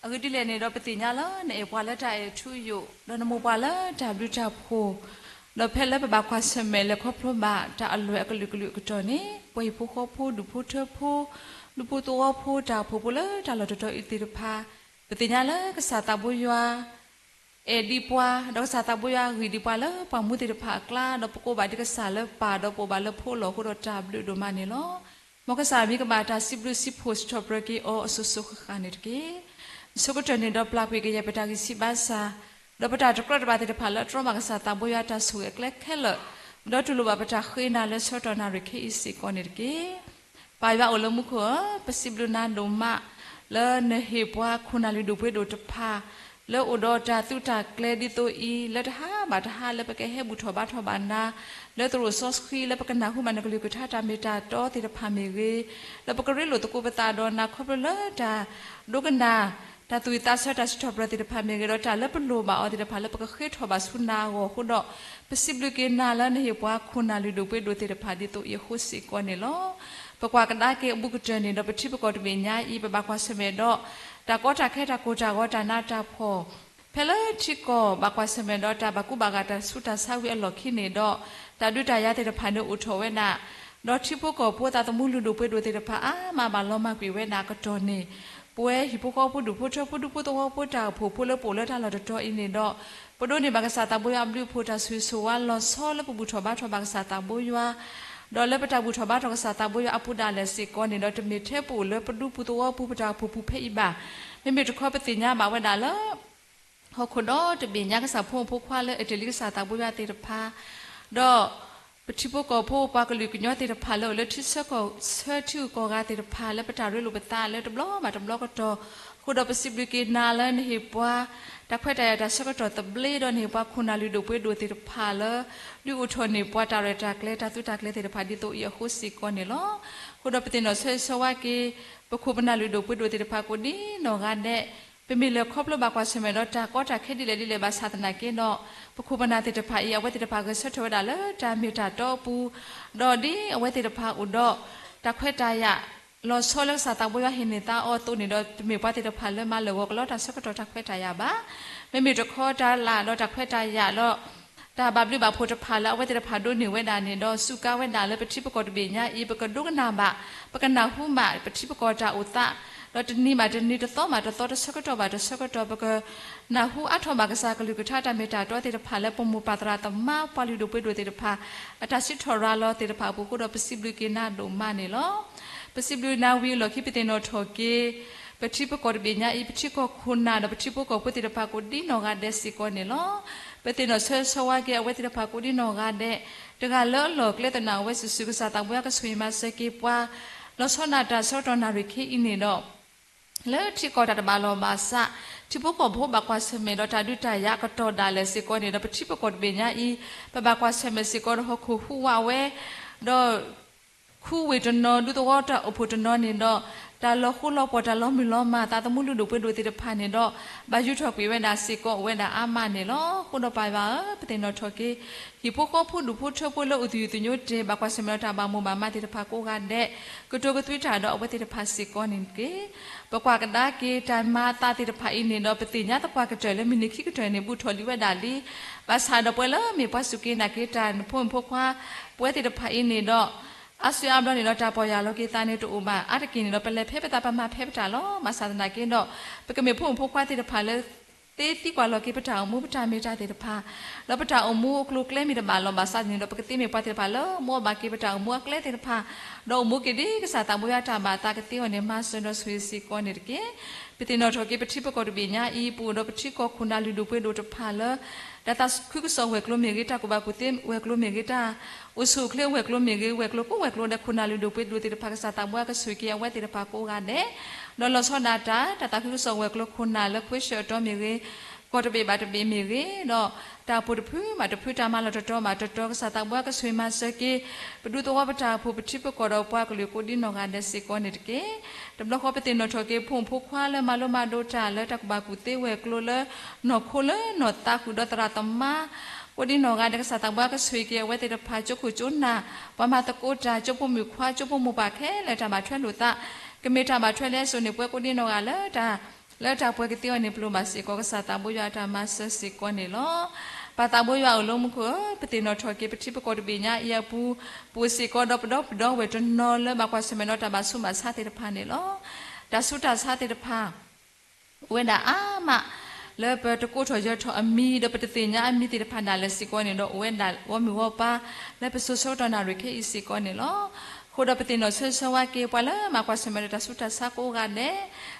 အဂ့ၢ်ဒ်လဲၣ်န့ၣ်ဒီး ပသ့ၣ်ညါလၢနအဲၣ်ပှၤလၢတၢ်အဲၣ်ထူယိာ်, ဒီးနမိၢ်ပှၤလၢတၢ်ဘျုးတၢ်ဖှိၣ်, ဒီးဖဲလၢပဘၣ်ကွၢ်ဆၢၣ်မဲာ်လဲၤခီဖျိဘၣ်တၢ်အလွဲၢ်အကလုာ်ကလုာ်အကတီၢ်န့ၣ်, ပှၤဟံၣ်ဖိဃီဖိ ဒူၣ်ဖိထၢဖိ, ဒူဖိသဝီဖိ တၢ်အိၣ်ဖှိၣ်ဖိလၢတၢ်လီၢ်တတီၤအံၤသ့ၣ်တဖၣ်, ပသ့ၣ်ညါလၢကစၢ်သးဘိယွၤ အဲၣ်ဒံးပှၤ, ဒီးကစၢ်သးဘိယွၤဂံၢ်ဒံးပှၤလၢပှၤမူသ့ၣ်တဖၣ်အကျါ, ဒီးပကိးဘၣ်ဒံးကစၢ်လၢပၢ်ဒီးပအိၣ်ဘၣ်လၢဖိလီၤအဃိဒီးတၢ်ဘျုးဒိၣ်မးန့ၣ်လီၤ. မ်ကစၢ်မံၤကမၣ်တၢ်စံးဘျုးစံးဖှိၣ်စံးထီၣ်ပတြၢၤက့ၤအီၤအစိၤစိၤဃၣ်ဃၣ်န့ၣ်တက့ၢ်. အဆိကတၢၢ်န့ၣ်ဒီးပျၢ်ကွံာ်ကယဲၢ်ပတၢ်ဂံၢ်ဆံးဘါစၢ်, ဒီးပတၢ်တကြၢးတဘၣ်သ့ၣ်တဖၣ်လၢအတြီမၤကစၢ်သးဘိယွၤတၢ်ဆိၣ်ဂ့ၤအကျဲခဲလၢာ်, ဒီးတူၢ်လိာ်ဘၣ်ပတၢ်ဃ့နၤလၢဆၢကတီၢ်နၣ်ရံၣ်ခဲအံၤစ့ၢ်ကီးန့ၣ်တက့ၢ်. ပၢ်ယွၤအိၣ်လၢမူခိၣ်ဧၢ, ပစံးဘျုးနၤဒိၣ်မး လၢနဟ့ၣ်ပှၤခိၣ်နၢ်လုၢ်ဒိၣ်ပှ့ၤဒိၣ်တဖၣ် လၢအိၣ်ဒီးတၢ်သုးတၢ်ကျဲၤဒ်သိးအံၤ လၢတဟါဘၣ်တဟါလၢပကဟဲဘူၣ်ထီၣ်ဘါထီၣ်ဘၣ်နၤ လၢသရိာ်စီဆှံလၢပကနၢ်ဟူမၤနၢၤကလုၢ်ကထါတၢ်မ့ၢ်တၢ်တီသ့ၣ်တဖၣ်မ့ၢ်ဂ့ၤ, လၢပကရ့လိာ်သကိးပသးဒီးနၤခီဖျိလၢတၢ်ဒိကနၣ် တၢ်သူၣ်ဝံၣ်သးဆၢတၢ်စံးထီၣ်ပတြၢၤသ့ၣ်တဖၣ်မ့ၢ်ဂ့ၤ, ဒီးတၢ်လၢပလိၣ်ဘၣ်အီၤသ့ၣ်တဖၣ်လၢပကဃ့ထီၣ်ဘၣ်ဆူနၤအဂီၢ်အဃိဒီး, ပစံးဘျုးက့ၤနၤလၢနဟ့ၣ်ပှၤခိၣ်နၢ်လုၢ်ဒိၣ်ပှ့ၤဒိၣ်သ့ၣ်တဖၣ်ဒ်သိးအံၤအဃိစ့ၢ်ကီးန့ၣ်လီၤ. ပကွၢ်ကဒါက့ၤအဘူးကတၢၢ်န့ၣ်ဒီး ပထံပကီၢ်တဘ့ၣ်ညါအံၤ ပဘၣ်ကွၢ်ဆၢၣ်မဲာ်ဒီး တၢ်ကီတၢ်ခဲတၢ်ကိၢ်တၢ်ဂီၤတၢ်နးတၢ်ဖှီၣ် ဖဲလၢထံကီၢ်ဘၣ်ကွၢ်ဆၢၣ်မဲာ်ဒီးတၢ်ဘၣ်ကူဘၣ်ဂာ်တၢ်ဆူးတၢ်ဆါဝံၤအလီၢ်ခံန့ၣ်ဒီး, တၢ်ဒုးတၢ်ယၤသ့ၣ်တဖၣ်န့ၣ်အိၣ်ထီၣ်ဝဲဒၣ်, ဒီးထံဖိကီၢ်ဖိသးသမူလုၢ်ဒိၣ်ပှ့ၤဒိၣ်သ့ၣ်တဖၣ်အါမးဘၣ်လီၤမၢ်ကွံာ်ဝဲဒၣ်အကတီၢ်န့ၣ်, ပဝဲဟံၣ်ဖိဃီဖိဒူၣ်ဖိထၢဖိဒူဖိသဝီဖိတၢ်အိၣ်ဖှိၣ်ဖိလၢပအိၣ်လၢတၢ်လီၢ်တတီၤအံၤန့ၣ်ဒီး, ပဒိးန့ၢ်ဘၣ်ကစၢ်သးဘိယွၤအဘျုးအဖှိၣ်တၢ်ဆိၣ်ဂ့ၤဆိၣ်ဝါလီၤဆီလၢပဘူၣ်ထီၣ်ဘါထီၣ်ဘၣ်ကစၢ်သးဘိယွၤ ဒီးလၢပတၢ်ဘူၣ်ထီၣ်ဘါထီၣ်ကစၢ်သးဘိယွၤအပူၤဒၣ်လဲာ်စ့ၢ်ကီးန့ၣ်ဒီး တမ့ၢ်ထဲပအိၣ်လၢပဒူပူၤသဝီပူၤပတၢ်အိၣ်ဖှိၣ်ပူၤဖဲအံၤဘၣ်. မ့မ့ၢ်တခီပသ့ၣ်ညါဘၣ်ဝဲဒၣ်လၢ ဟီၣ်ခိၣ်ဒီတဘ့ၣ်ညါကစၢ်ဖိမုၣ်ဖိခွါလၢအတ့ၢ်လံကစၢ်သးဘိယွၤသ့ၣ်တဖၣ်, ဒီးပထံဖိကီၢ်ဖိပှၤကလုာ်ကညီသ့ၣ်တဖၣ်လၢအိၣ်လၢထံဆၢကီၢ် ဆၢထံဂုၤကီၢ်ဂၤသ့ၣ်တဖၣ်လၢပတၢ်ရ့လိာ်ပသးလၢတဘျီဘၣ်တဘျီကတီၢ်, အဃိဒီးပစံးဘျုးက့ၤနၤလၢနဟ့ၣ်ပှၤ တၢ်ခွဲးတၢ်ယာ်တၢ်ဆၢကတီၢ်သဘျ့ဒီး နဟ့ၣ်ပှၤခိၣ်နၢ်လုၢ်ဒိၣ်ပှ့ၤဒိၣ်သ့ၣ်တဖၣ်လၢ ဒုးအိၣ်ထီၣ်န့ၢ်ပှၤတၢ်ရဲၣ်တၢ်ကျဲၤတၢ်သုးတၢ်ကျဲၤသ့ၣ်တဖၣ်ဒ်သိးအံၤအဃိစ့ၢ်ကီးန့ၣ်လီၤ. အဃိဒီးပသ့ၣ်နီၣ်ဆၢဂ့ၤဆၢဝါက့ၤ ပခိၣ်ပနၢ်လုၢ်ဒိၣ်ပှ့ၤဒိၣ်သ့ၣ်တဖၣ်ကိးဒံနီၢ်ဂၤဒဲး, ပမ့ၢ်လဲၤခီဖျိဘၣ်ကွၢ်ဆၢၣ်မဲာ်ဒီးတၢ်ကီတၢ်ခဲဒ်လဲၣ်ဒ်လဲၣ်ဘၣ်ဆၣ်သနာ်က့ဒီး, ပခိၣ်ပနၢ်သ့ၣ်တဖၣ်အံၤ အဝဲသ့ၣ်တဖၣ်ဂဲၤဆၢထၢၣ်ဝဲဒၣ်လၢတၢ်မ့ၢ်တၢ်တီအပူၤ, ဒီးဒ်အဝဲသ့ၣ်တဖၣ်အိၣ်ဒီး တၢ်ခွဲးတၢ်ယာ် လီၤဆီလၢကစၢ်သးဘိယွၤဟ့ၣ်န့ၢ်သါအီၤအသိးန့ၣ်ဒီး တမ့ၢ်ပှၤသ့ၣ်တဖၣ်လၢမၤလၢာ်ဂီၤကလီတၢ်ဆၢကတီၢ်တၢ်ခွဲးတၢ်ယာ်ဘၣ်. မ့မ့ၢ်တခီတၢ်လၢ်ဒီးတၢ်ခွဲးတၢ်ယာ်ဒီး တၢ်ဘၣ်ဘျုးဘၣ်ဖှိၣ်တဖၣ်လၢအဝဲသ့ၣ်တဖၣ်ဒိးန့ၢ်ဝဲဒၣ်န့ၣ်ဒီး စူးကါဝဲဒၣ်လၢပထံပကီၢ်တဘ့ၣ်ညါအံၤ ပကဒိကနၣ်ဘၣ် ပကနၢ်ဟူဘၣ် ပထံပကီၢ်တၢ်အိၣ်သး ဒီးတနံၤဘၣ်တနံၤ တသီဘၣ်တသီ တဆၢကတီၢ်ဘၣ်တဆၢကတီၢ် ပကနၢ်ဟူအါထီၣ်ဘၣ်ကစၢ်ကလုၢ်ကထါတၢ်မ့ၢ်တၢ်တီသ့ၣ်တဖၣ်လၢပမိၢ်ပၢ်သရၣ်သမါပှၤလုၢ်ဒိၣ်ပှ့ၤဒိၣ်သ့ၣ်တဖၣ် အတၢ်စံးထီၣ်ရၤလီၤသ့ၣ်တဖၣ်အပူၤအဃိဒီး ပစံးဘျုးက့ၤနၤဒိၣ်မးန့ၣ်လီၤ. ပစံးဘျုးနၤဝံၤအလီၢ်ခံ ပသ့ၣ်နီၣ်ထီၣ်က့ၤ ပထံပကီၢ်တဘ့ၣ်ညါအံၤ ပထံကီၢ်ခိၣ်နၢ်ဒီးပထံဖိကီၢ်ဖိသ့ၣ်တဖၣ်ကိးဒံနီၢ်ဂၤဒဲးစ့ၢ်ကီးန့ၣ်လီၤ. ပသ့ၣ်နီၣ်ဆၢဂ့ၤဆၢဝါက့ၤအဝဲသ့ၣ်တဖၣ်ကိးဒံနီၢ်ဂၤဒဲး, တဂၤလၢအလီၢ်ကျဲသနာ်ဝဲစုာ်စုာ် ကစၢ်သးဘိယွၤကဆိၣ်ဂ့ၤမၤစၢၤက့ၤပှၤ လီၤဆီဒၣ်တၢ်ဆၢကတီၢ်နၣ်ရံၣ်ခဲအံၤန့ၣ်ဒီး လၢထံကီၢ်တၢ်တဘၣ်လီၢ်ဘၣ်ဆၣ် ထံဖိကီၢ်ဖိဘၣ်ကွၢ်ဆၢၣ်မဲာ်ဒီးတၢ်ဒုးတၢ်ယၤအကတီၢ်ဒၣ်လဲာ်စ့ၢ်ကီးန့ၣ်ဒီး ပထံပကီၢ်တဘ့ၣ်ညါအံၤ ပဘၣ်ကွၢ်ဆၢၣ်မဲာ်စ့ၢ်ကီးဒီးဟီၣ်ခိၣ်ဟူးဝးဝဲ ဒီး ခူဝ့ၢ်တနီၤ ဒူသဝီတၢ်အိၣ်ဖှိၣ်တနီၤန့ၣ်ဒီး တၢ်လီၤဃိလီၤပှီၢ် တၢ်လီၤမုၢ်လီၤမၢ် သးသမူလုၢ်ဒိၣ်ပှ့ၤဒိၣ်သ့ၣ်တဖၣ်န့ၣ်ဒီး ဘၣ်ယူးထီၣ်ကွံာ်ဝဲဒၣ်စ့ၢ်ကီးအိၣ်ဝဲဒၣ်အါမးန့ၣ်လီၤ. အဃိဒီးပၢ်ယွၤဧၢ, ပသ့ၣ်နီၣ်ထီၣ်က့ၤ ဟံၣ်ဖိဃီဖိဒူၣ်ဖိထၢဖိလၢအိၣ်သယုၢ်သညိတ့ၢ် ဘၣ်ကွၢ်ဆၢၣ်မဲာ်ဒီးတၢ်ဘၣ်မိၢ်ဘၣ်မးသ့ၣ်တဖၣ်ကိးဂၤဒဲး ကတိၤကသွံတၢ်ဒီးအဝဲသ့ၣ်တဖၣ်စ့ၢ်ကီးန့ၣ်တက့ၢ်. ပကွၢ်ကဒါက့ၤတၢ်မၤအသးသ့ၣ်တဖၣ်အံၤန့ၣ်ဒီး ပသ့ၣ်ညါသပှၢ်ကတၢၢ်လၢမုၢ်နံၤခံကတၢၢ်န့ၣ် ဘူးထီၣ်လံဝဲဒၣ်လံ. ဘၣ်ဆၣ်ဒီးပဝဲလၢမ့ၢ်ပှၤစူၢ်က့ၤနာ်က့ၤတၢ် နဖိမုၣ်ဖိခွါ ပဝဲသ့ၣ်တဖၣ်အံၤန့ၣ်ဒီး အါစုအါဘျီန့ၣ်ဒီး တၢ်ပီၢ်ယၢ်လီၤက့ၤသးန့ၣ်တအိၣ်ဘၣ်. အါတက့ၢ်န့ၣ်ဒီး ပလဲၤဖဲပသးပမၤဖဲပတၢ်လီၤ. ဘၣ်ဆၣ်သနာ်က့ဒီး ပကမ့ၢ်ဖိမုၣ်ဖိခွါသ့ၣ်တဖၣ်လၢ သ့သံကွၢ်လီၤက့ၤပတၢ်အိၣ်မူပတၢ်မ့ၢ်တၢ်သ့ၣ်တဖၣ်, ဒီးပတၢ်အိၣ်မူအကျိၤအကျဲမ့ၢ်တဘၣ်လီၢ်ဘၣ်ဆၣ်န့ၣ်ဒီး ပကသ့မ့ၢ်ပှၤသ့ၣ်တဖၣ်လၢ မူအီၣ်ဘၣ်က့ၤပတၢ်အိၣ်မူအကျဲသ့ၣ်တဖၣ်, ဒီးအိၣ်မူက့ၤဒ်ကစၢ်သးဘိယွၤတၢ်ဘၣ်သးကသ့အီၤန့ၣ် မၤစၢၤဒီးဆိၣ်ဂ့ၤစ့ၢ်ကီးန့ၣ်တက့ၢ်. ပသ့ၣ်နီၣ်ထီၣ်က့ၤပထံပကီၢ်တဘ့ၣ်ညါအံၤ ပအိၣ်ဒီးပထံကီၢ်ခိၣ်နၢ်လုၢ်ဒိၣ်ပှ့ၤဒိၣ်တဖၣ်လၢ တၢ်သးခုကစီၣ်ဝဲၤကျိၤမ့ၢ်ဂ့ၤ, တၢ်ကူၣ်ဘၣ်ကူၣ်သ့ဝဲၤကျိၤမ့ၢ်ဂ့ၤ, တၢ်အိၣ်ဆူၣ်အိၣ်ချ့ဝဲၤကျိၤမ့ၢ်ဂ့ၤ, ဝဲၤကျိၤကိးဝဲၤကျိၤဒီးခိၣ်နၢ်လုၢ်ဒိၣ်ပှ့ၤဒိၣ်သ့ၣ်တဖၣ် ကစၢ်သးဘိယွၤကဆိၣ်ဂ့ၤက့ၤအဝဲသ့ၣ်တဖၣ်ကိးဂၤဒဲး, ဒီးလီၤဆီဒၣ်တၢ် တၢ်သးခုကစီၣ်ဝဲၤကျိၤခိၣ်နၢ်လၢခွ့ဆၢၣ်အတီၤမ့ၢ်ဂ့ၤ, ကီၢ်တဘ့ၣ်ဘၣ်တဘ့ၣ်မ့ၢ်ဂ့ၤ, ဒီးတၢ်အိၣ်ဖှိၣ်တဖုဘၣ်တဖု တၢ်မၤလီၢ်တတီၤဘၣ်တတီၤ ကစၢ်သးဘိယွၤကဆိၣ်ဂ့ၤမၤစၢၤက့ၤ ပဒူသဝီပတၢ်အိၣ်ဖှိၣ် ပထံပကီၢ်ဒီးပှၤကလုာ်ကိးဒံနီၢ်ဂၤဒဲးစ့ၢ်ကီးန့ၣ်တက့ၢ်. တဘျီဃီပသ့ၣ်နီၣ်ထီၣ်က့ၤ ဖိမုၣ်ဖိခွါလၢမၤလိမၤဒိးတၢ်လၢတၢ်ကူၣ်ဘၣ်ကူၣ်သ့ဝဲၤကျိၤလၢ နီၢ်ခိလၢနီၢ်သးဃုာ်ဒီးသရၣ်သမါ ကိးဒံနီၢ်ဂၤဒဲး ကစၢ်သးဘိယွၤကဆိၣ်ဂ့ၤက့ၤအဝဲသ့ၣ်တဖၣ် ကၠိခိၣ်ကၠိနၢ် ပှၤမၤသကိးတၢ် ကၠိဖိမုၣ်ခွါ ကၠိဖိမိၢ်ပၢ်ခဲလၢာ် တၢ်ဘၣ်ထွဲလိာ်သး ကမ့ၢ်တၢ်ဘၣ်ထွဲလဲၣ်အစိၤန့ၣ် ပှၤကိးဒံနီၢ်ဂၤလၢတၢ် လၢတၢ်ပှဲၤကသ့အီၤန့ၣ် ပလိၣ်ဘၣ်စ့ၢ်ကီး ကစၢ်သးဘိယွၤအတၢ်မၤစၢၤစ့ၢ်ကီးန့ၣ်လီၤ. ပၢ်သးဘိယွၤအိၣ်လၢမူခိၣ်ဧၢ, ပသ့ၣ်နီၣ်ထီၣ်က့ၤ ပထံပကီၢ်တဘ့ၣ်ညါအံၤအပူၤ ပအိၣ်စ့ၢ်ကီးဒီးပဒီပုၢ်ဝဲၢ်တနီၤလၢဘၣ်ကွၢ်ဆၢၣ်မဲာ်ဒီးတၢ်ဘၣ်ဆူးဘၣ်ဆါသ့ၣ်တဖၣ်န့ၣ်လီၤ. တၢ်ဆူးတၢ်ဆါသ့ၣ်တဖၣ် အိၣ်ဝဲဒၣ်အါမး လၢပတကိးထီၣ်ယၢၤထီၣ်အမံၤ ဒီးပတသ့ၣ်ညါအမံၤသ့ၣ်တဖၣ်ဒၣ်လဲာ်စ့ၢ်ကီးန့ၣ်ဒီး အိၣ်ဝဲဒၣ်ဂီၢ်မုၢ်ဂီၢ်ပၤ လၢပစိၤဆၢကတီၢ်နၣ်ရံၣ်ခဲအံၤစ့ၢ်ကီးန့ၣ်လီၤ. အဃိဒီးပသ့ၣ်နီၣ်ဆၢဂ့ၤဆၢဝါက့ၤ ပှၤလၢမၤကွၢ်ဆၢၣ်မဲာ်ဒီးတၢ်ဆူးတၢ်ဆါကိးဂၤဒဲး,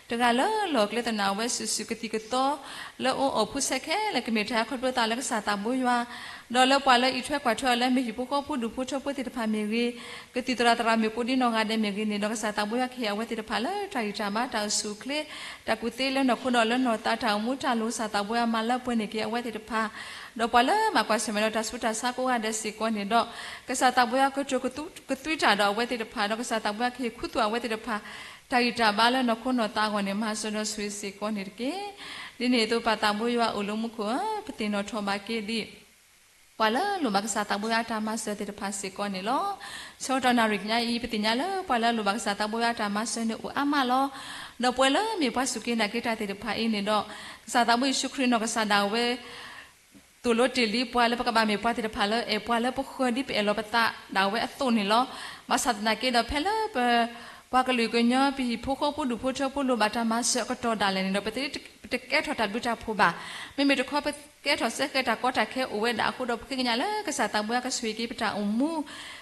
တဂၤလၢလီၢ်ကျဲသနာ်ဝဲစုာ်စုာ်ကသံၣ်ကသီ လၢအအိၣ်အီၣ်ဖုဆဲးခဲလၢာ်ကမ့ၢ်တၢ်ဟဲခီဖျိသးလၢကစၢ်သးဘိယွၤ, ဒီးလၢပှၤလၢအံးထွဲကွၢ်ထွဲအီၤလၢမ့ၢ်ဟံၣ်ဖိဃီဖိဒူၣ်ဖိထၢဖိသ့ၣ်တဖၣ်မ့ၢ်ဂ့ၤ, ကသံၣ်သရၣ်သရၣ်မုၣ်ကိးဒံနီၢ်ဂၤဒဲးမ့ၢ်ဂ့ၤန့ၣ်ဒီး ကစၢ်သးဘိယွၤကဟ့ၣ်အဝဲသ့ၣ်တဖၣ်လၢတၢ်ဂံၢ်တၢ်ဘါတၢ်အိၣ်ဆူၣ်အိၣ်ချ့, တၢ်ကူၣ်သ့လၢနီၢ်ခိဒီးလၢနီၢ်သးတၢ်အိၣ်မူတၢ်လိၤ ကစၢ်သးဘိယွၤမၤလၢပှဲၤန့ၢ်က့ၤအဝဲသ့ၣ်တဖၣ်, ဒီးပှၤလၢမၤကွၢ်ဆၢၣ်မဲာ်ဒီးတၢ်ဆူးတၢ်ဆါကိးဂၤဒဲးစ့ၢ်ကီးန့ၣ်ဒီး ကစၢ်သးဘိယွၤကတိၤကသွံတၢ်ဒီးအဝဲသ့ၣ်တဖၣ် ဒီးကစၢ်သးဘိယွၤကဟ့ၣ်ခူသူၣ်အဝဲသ့ၣ်တဖၣ် တၢ်ဂံၢ်တၢ်ဘါလၢနီၢ်ခိနီၢ်သးအဂီၢ်န့ၣ် မၤစၢၤဒီးဆိၣ်ဂ့ၤစ့ၢ်ကီးန့ၣ်တက့ၢ်. ဒ်န့ၣ်အသိးပၢ်သးဘိယွၤအိၣ်လၢမူခိၣ်ဧၢ, ပသ့ၣ်နီၣ်ထီၣ်ဘၣ်က့ၤဒံး ပှၤလၢလိၣ်ဘၣ်ကစၢ်သးဘိယွၤအတၢ်မၤစၢၤသ့ၣ်တဖၣ်စ့ၢ်ကီးန့ၣ်လီၤ. ဆၢကတီၢ်နၣ်ရံၣ်ညါအံၤ ပသ့ၣ်ညါလၢပှၤလၢအလိၣ်ဘၣ်ကစၢ်သးဘိယွၤအတၢ်မၤစၢၤန့ၣ်အိၣ်အါမးလီၤ. ဒီးပှၤလၢမ့ၢ်ပှၤစူၢ်က့ၤနာ်က့ၤတၢ်သ့ၣ်တဖၣ်အံၤန့ၣ်ဒီး ကစၢ်သးဘိယ့ၣ်ၡူးခရံာ်နီၢ်ကစၢ်ဒၣ်ဝဲ သိၣ်လိတ့ၢ်လံပှၤလၢပကဘၣ်မ့ၢ်ပှၤသ့ၣ်တဖၣ်လၢအဲၣ်ပှၤလၢပဃၢၤဒ်ပအဲၣ်လီၤပသးဒၣ်ဝဲအသိးန့ၣ်လီၤ. ဘၣ်ဆၣ်သနာ်က့ဒီး ဖဲလၢပ ပှၤကလုာ်ကညီ ပဟံၣ်ဖိဃီဖိဒူၣ်ဖိထၢဖိလိၣ်ဘၣ်တၢ်မၤစၢၤအကတီၢ်ဒၣ်လဲာ်န့ၣ်ဒီး ပတ ပတကဲထီၣ်တၢ်ဘျုးတၢ်ဖှိၣ်ဘၣ်. မ့မ့ၢ်တခီပကဲထီၣ်စဲဃဲးတၢ်ကီတၢ်ခဲအိၣ်ဝဲဒၣ်အဃိဒီး ပဃ့ကညးလၢကစၢ်သးဘိယွၤကဆိၣ်ဂ့ၤက့ၤပတၢ်အိၣ်မူ,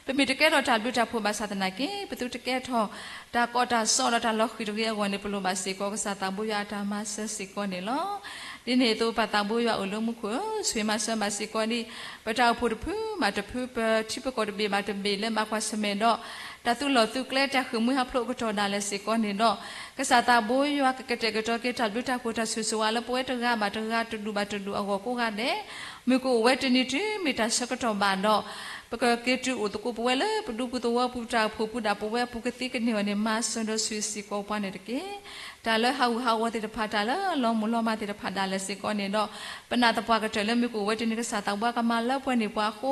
ပမ့ၢ်တကဲထီၣ်တၢ်ဘျုးတၢ်ဖှိၣ်ဘၣ်ဆၣ်သနာ်က့ ပသုတကဲထီၣ်တၢ်ကီတၢ်စီဒီးတၢ်လီၤဃံၤတဂ့ၤအဂီၢ်န့ၣ် ပလိၣ်ဘၣ်စ့ၢ်ကီးကစၢ်သးဘိယွၤအတၢ်မၤစၢၤစ့ၢ်ကီးန့ၣ်လီၤ. ဒ်န့ၣ်အသိးပၢ်သးဘိယွၤအိၣ်လၢမူခိၣ်ဧၢ, ဆိၣ်ဂ့ၤမၤစၢၤဘၣ်စ့ၢ်ကီးဒံး ပတၢ်အိၣ်ဖှိၣ်တဖုဘၣ်တဖု ပထံပကီၢ်တဘ့ၣ်ဘၣ်တဘ့ၣ်လၢမၤကွၢ်ဆၢၣ်မဲာ်ဒီး တၢ်သုးလီၢ်သုးကျဲတၢ်ဃ့ၢ်မှံဟးဖျိးအကတီၢ်ဒၣ်လဲာ်စ့ၢ်ကီးန့ၣ်ဒီး ကစၢ်သးဘိယွၤကကတဲာ်ကတီၤက့ၤတၢ်ဘျုးတၢ်ဖှိၣ်တၢ်ဆိၣ်ဂ့ၤဆိၣ်ဝါလၢပဝဲတဂၤဘၣ်တဂၤတဒူၣ်ဘၣ်တဒူၣ်အဂီၢ်ကိးဂၤဒဲး, မုၢ်ကအိၣ်ဝဲတနံၤတုၤမ့ၢ်တၢ်ဆၢကတီၢ်ဘၣ်ဒီး ပကက့ၤတုၤအိၣ်သကိးပဝဲလၢပဒူပူၤသဝီပူၤ ပတၢ်အိၣ်ဖှိၣ်ပူၤဒၣ်ပဝဲအပူၤကသ့ကန့ၢ်အီၤန့ၣ် မၤစၢၤဒီးဆိၣ်ဂ့ၤစ့ၢ်ကီးပှၤန့ၣ်တက့ၢ်. တၢ်လၢဟးဂူာ်ဟးဂီၤသ့ၣ်တဖၣ် တၢ်လၢလီၤမုၢ်လီၤမၢ်သ့ၣ်တဖၣ်ဒၣ်လဲာ်စ့ၢ်ကီးန့ၣ်ဒီး ပနာ်သပှၢ်ကတၢၢ်လၢမုၢ်ကအိၣ်ဝဲတနံၤကစၢ်သးဘိယွၤကမၤလၢပှဲၤန့ၢ်ပှၤအဃိ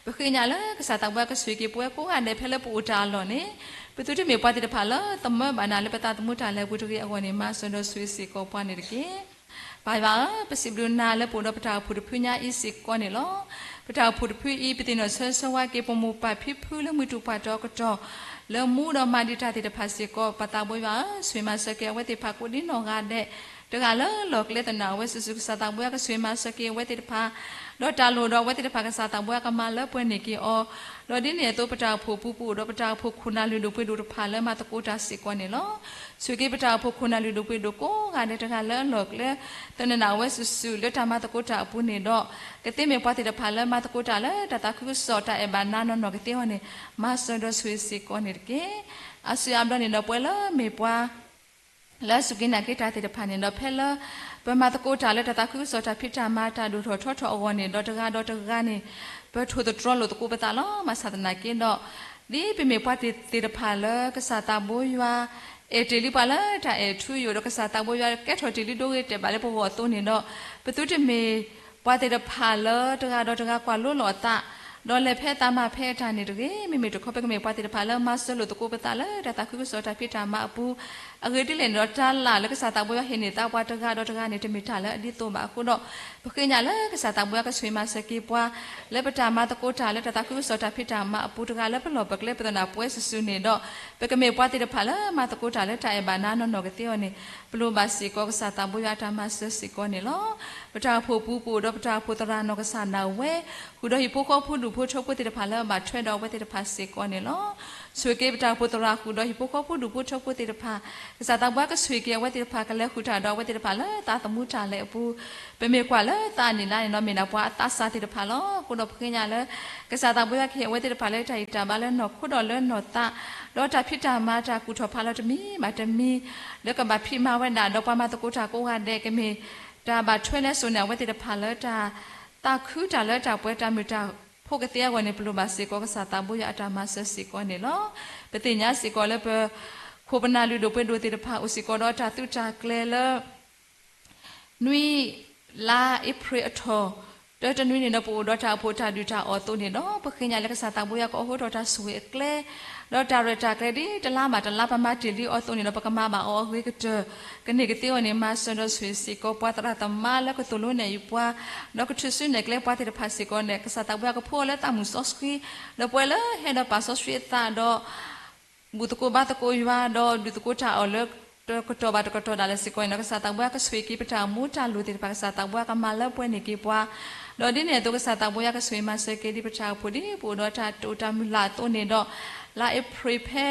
ပဃ့ကညးလၢကစၢ်သးဘိယွၤကဆိၣ်ဂ့ၤက့ၤပဝဲကိးဂၤဒဲးဖဲလၢပအိၣ်တၢ်အလီၢ်န့ၣ် ပသုတမ့ၢ်ပှၤသ့ၣ်တဖၣ်လၢသမၢဘၣ်နၤလၢပသးသမူတၢ်လဲၤအပူၤတဂ့ၤအဂီၢ်န့ၣ် မၤစၢၤဒီးဆိၣ်ဂ့ၤစ့ၢ်ကီးပှၤန့ၣ်တက့ၢ်. ပၢ်ယွၤဧၢ, ပစံးဘျုးနၤလၢပအိၣ်ဒီးပတၢ်အိၣ်ဖှိၣ်တဖုညါအံၤစ့ၢ်ကီးန့ၣ်လီၤ. ပတၢ်အိၣ်ဖှိၣ်တဖုအံၤ ပသ့ၣ်နီၣ်ဆၢဂ့ၤဆၢဝါက့ၤ ပမိၢ်ပၢ်ဖံဖုလၢမုၢ်တူၢ်ပှၢ်တီၤအကတီၢ် လၢမူဒီးမၤဒံးတၢ်သ့ၣ်တဖၣ်စ့ၢ်ကီး ပၢ်သးဘိယွၤဧၢ, ဆိၣ်ဂ့ၤမၤစၢၤက့ၤအဝဲသ့ၣ်တဖၣ်ကိးဒံနီၢ်ဂၤဒဲး, တဂၤလၢလီၢ်ကျဲသနာ်ဝဲစုာ်စုာ် ကစၢ်သးဘိယွၤကဆိၣ်ဂ့ၤမၤစၢၤက့ၤအဝဲသ့ၣ်တဖၣ်, ဒီးတၢ်လိၣ်ဒီးအဝဲသ့ၣ်တဖၣ် ကစၢ်သးဘိယွၤကမၤလၢပှဲၤန့ၢ်က့ၤအီၤ, ဒီးဒ်န့ၣ်အသိး ပတၢ်အိၣ်ဖှိၣ်ပူၤပအိၣ်ဒီးပတၢ်အိၣ်ဖှိၣ်ခိၣ်နၢ်လုၢ်ဒိၣ်ပှ့ၤဒိၣ်တဖၣ်လၢမၤသကိးတၢ်စ့ၢ်ကီးန့ၣ်လီၤ. ဆိၣ်ဂ့ၤက့ၤပတၢ်အိၣ်ဖှိၣ်ခိၣ်နၢ်လုၢ်ဒိၣ်ပှ့ၤဒိၣ်ကိးဂၤဒဲး တဂၤလၢအလီၢ်ကျဲ သနာ်ဝဲစုာ်စုာ်လၢတၢ်မၤသကိးတၢ်အပူၤန့ၣ်ဒီး ကသ့မ့ၢ်ပှၤသ့ၣ်တဖၣ်လၢမၤသကိးတၢ်လၢတၢ်သးခုကစီၣ်တၢ်အဲၣ်ဘၣ်နၤနီၢ်နီၢ်ကသ့အဂီၢ်န့ၣ် မၤစၢၤဒီးဆိၣ်ဂ့ၤစ့ၢ်ကီးန့ၣ်တက့ၢ်. အါစုအါဘျီန့ၣ်ဒီး ပဝဲလၢမ့ၢ်ပှၤ လၢအစူၢ်က့ၤနာ်က့ၤတၢ်သ့ၣ်တဖၣ်န့ၣ်ဒီး ဖဲလၢပမၤသကိးတၢ်လၢတၢ်သးခုကစီၣ်တၢ်ဖံးတၢ်မၤတၢ်ဒိၣ်ထီၣ်ထီထီၣ်အဂီၢ်န့ၣ်ဒီး တဂၤဒီးတဂၤန့ၣ် ပထိၣ်သတြီၤလိာ်သကိးပသးလီၤ. ဘၣ်ဆၣ်သနာ်က့ဒီး ဒ်ပမ့ၢ်ပှၤသ့ၣ်တဖၣ်လၢကစၢ်သးဘိယွၤ အဲၣ်တ့ၢ်လံပှၤလၢတၢ်အဲၣ်ထူယိာ်ဒီး ကစၢ်သးဘိယွၤကဲထီၣ်တ့ၢ်လံဒိဂ့ၤတဲာ်ဘၣ်လၢပဂီၢ်အသိးန့ၣ်ဒီး ပသုတမ့ၢ်ပှၤသ့ၣ်တဖၣ်လၢတဂၤဒီးတဂၤကွၢ်လိလီၤအသး ဒီးလဲၤဖဲအသးမၤဖဲအတၢ်န့ၣ်တဂ့ၤ. မ့မ့ၢ်တခီ ပကမ့ၢ်ပှၤသ့ၣ်တဖၣ်လၢမၤစၢၤလိာ်သကိးပသးလၢတၢ်သးခုကစီၣ်တၢ်ဖံးတၢ်မၤအပူၤ အဂ့ၢ်ဒ်လဲၣ်န့ၣ်ဒီး တၢ်လၢ်လၢကစၢ်သးဘိယွၤဟ့ၣ်န့ၢ်သးပှၤတဂၤဒီးတဂၤန့ၣ် တမ့ၢ်တၢ်လၢအဒ်သိးဘၣ်အဃိဒီး ပဃ့ကညးလၢကစၢ်သးဘိယွၤကဆိၣ်ဂ့ၤမၤစၢၤက့ၤပှၤ လၢပတၢ်မၤသကိးတၢ်လၢတၢ်သးခုကစီၣ်တၢ်ဖံးတၢ်မၤအပူၤ တဂၤလၢပလီၢ်ပကျဲပသနာ်ပဝဲစုာ်စုာ်န့ၣ်ဒီး ပကမ့ၢ်ပှၤသ့ၣ်တဖၣ်လၢမၤသကိးတၢ်လၢတၢ်အဲၣ်ဘၣ်နၤနီၢ်နီၢ်ကသ့အဂီၢ်န့ၣ် ပလိၣ်ဘၣ်စ့ၢ်ကီးကစၢ်သးဘိယွၤအတၢ်မၤစၢၤစ့ၢ်ကီးန့ၣ်လီၤ. ပတၢ်အိၣ်ဖှိၣ်ပူၤပအိၣ်ဒီးပတၢ်အိၣ်ဖှိၣ်သရၣ်နီၢ်ကစၢ်ဒၣ်ဝဲ ဃုာ်ဒီးဟံၣ်ဖိဃီဖိဒူၣ်ဖိထၢဖိသ့ၣ်တဖၣ်လၢအဘၣ်ထွဲဒီးအဝဲသ့ၣ်တဖၣ်စ့ၢ်ကီးန့ၣ်လီၤ. ဆိၣ်ဂ့ၤက့ၤပတၢ်အိၣ်ဖှိၣ်သရၣ်ဃုာ်ဒီးဟံၣ်ဖိဃီဖိဒူၣ်ဖိထၢဖိသ့ၣ်တဖၣ် ကစၢ်သးဘိယွၤကဆိၣ်ဂ့ၤက့ၤအဝဲသ့ၣ်တဖၣ်ကလဲၤဃုာ်တၢ်ဒီးအဝဲသ့ၣ်တဖၣ်လၢသးသမူတၢ်လဲၤအပူၤ ပမ့ၢ်ကွၢ်လၢသးအနံၣ်လါန့ၣ်ဒီး မ့ၢ်ဒၣ်ပှၤအသးစၢ်သ့ၣ်တဖၣ်လီၤ. အဃိဒီးပဃ့ကညးလၢ ကစၢ်သးဘိယွၤကဟ့ၣ်အဝဲသ့ၣ်တဖၣ်လၢတၢ်အံၣ်တၢ်ဘါလၢနီၢ်ခိဒီးလၢနီၢ်သး ဒီးတၢ်ဖံးတၢ်မၤတၢ်ကူၣ်ထီၣ်ဖးလီၤတမံၤဘၣ်တမံၤ လၢကဘၣ်ဖံးမၤဝဲဒၣ်ဒီးပှၤမၤသကိးတၢ်ကိးဂၤဒဲး ကမ့ၢ်တၢ်ဘၣ်ထွဲလၢစိာ်န့ၣ် အဝဲသ့ၣ်တဖၣ်လၢတၢ်သးခုတၢ်လၢတၢ်ပှဲၤတၢ်မုာ်တၢ်ဖိကသ့အဂီၢ်န့ၣ် ပလိၣ်ဘၣ်စ့ၢ်ကီးကစၢ်သးဘိယွၤအတၢ်မၤစၢၤစ့ၢ်ကီးန့ၣ်လီၤ. ပသ့ၣ်ညါစ့ၢ်ကီးလၢပ ခိၣ်ပနၢ်လုၢ်ဒိၣ်ပှ့ၤဒိၣ်သ့ၣ်တဖၣ်အိၣ်စ့ၢ်ကီးဒီးတၢ်သုးတၢ်ကျဲၤလၢ နွံလါအ့ဖြ့ၣ်အထီၣ် တၢတနွံန့ၣ်ဒီး ပအိၣ်ဒီးတၢ်အိၣ်ဖှိၣ်တၢ်ဒုၣ်တၢ်အီၣ်အသိးန့ၣ်ဒီး ပဃ့ကညးလၢကစၢ်သးဘိယွၤကအိးထီၣ်တၢ်ဆိၣ်ဂ့ၤအကျဲ ဒီးတၢ်ရဲၣ်တၢ်ကျဲၤဒ်တလါဘၣ်တလါပမၤတ့ၢ်လံအီၤအသိးန့ၣ်ဒီး ပကမၤဘၣ်အီၤအဂ့ၤကတၢၢ် ကန့ၢ်ကသ့အဂီၢ်န့ၣ် မၤစၢၤဒီးဆိၣ်ဂ့ၤစ့ၢ်ကီးပှၤသရၣ်သမါလၢကသိၣ်လိနဲၣ်အုၣ်ပှၤ ဒီးကထုးစုနဲၣ်ကျဲပှၤသ့ၣ်တဖၣ်စ့ၢ်ကီးန့ၣ် ကစၢ်သးဘိယွၤကဖိအီၤလၢသးမုၢ်စီဆှံ ဒီးပှၤလၢဟဲဒီးပာ်စီဆှံအသးဒီး ဘူၣ်သကိးဘါသကိးယွၤ ဒီးဒုးသကိးတၢ်အီၣ်လၢတကတီၢ်ဘၣ်တကတီၢ်ဒၣ်လဲာ်စ့ၢ်ကီးန့ၣ်ဒီး ကစၢ်သးဘိယွၤကဆိၣ်ဂ့ၤက့ၤပတၢ်မူတၢ်လိၤသ့ၣ်တဖၣ် ကစၢ်သးဘိယွၤကမၤလၢပှဲၤန့ၢ်က့ၤပှၤ ဒီးဒ်န့ၣ်အသိး ကစၢ်သးဘိယွၤကဆိၣ်ဂ့ၤမၤစၢၤက့ၤဒံးပတၢ်အိၣ်ဖှိၣ်ဒ်ပအိၣ်ဒီးတၢ်တိာ်တၢ်မုၢ်လၢ်အသိးန့ၣ်ဒီး, လါအ့ဖြ့ၣ်ဖဲ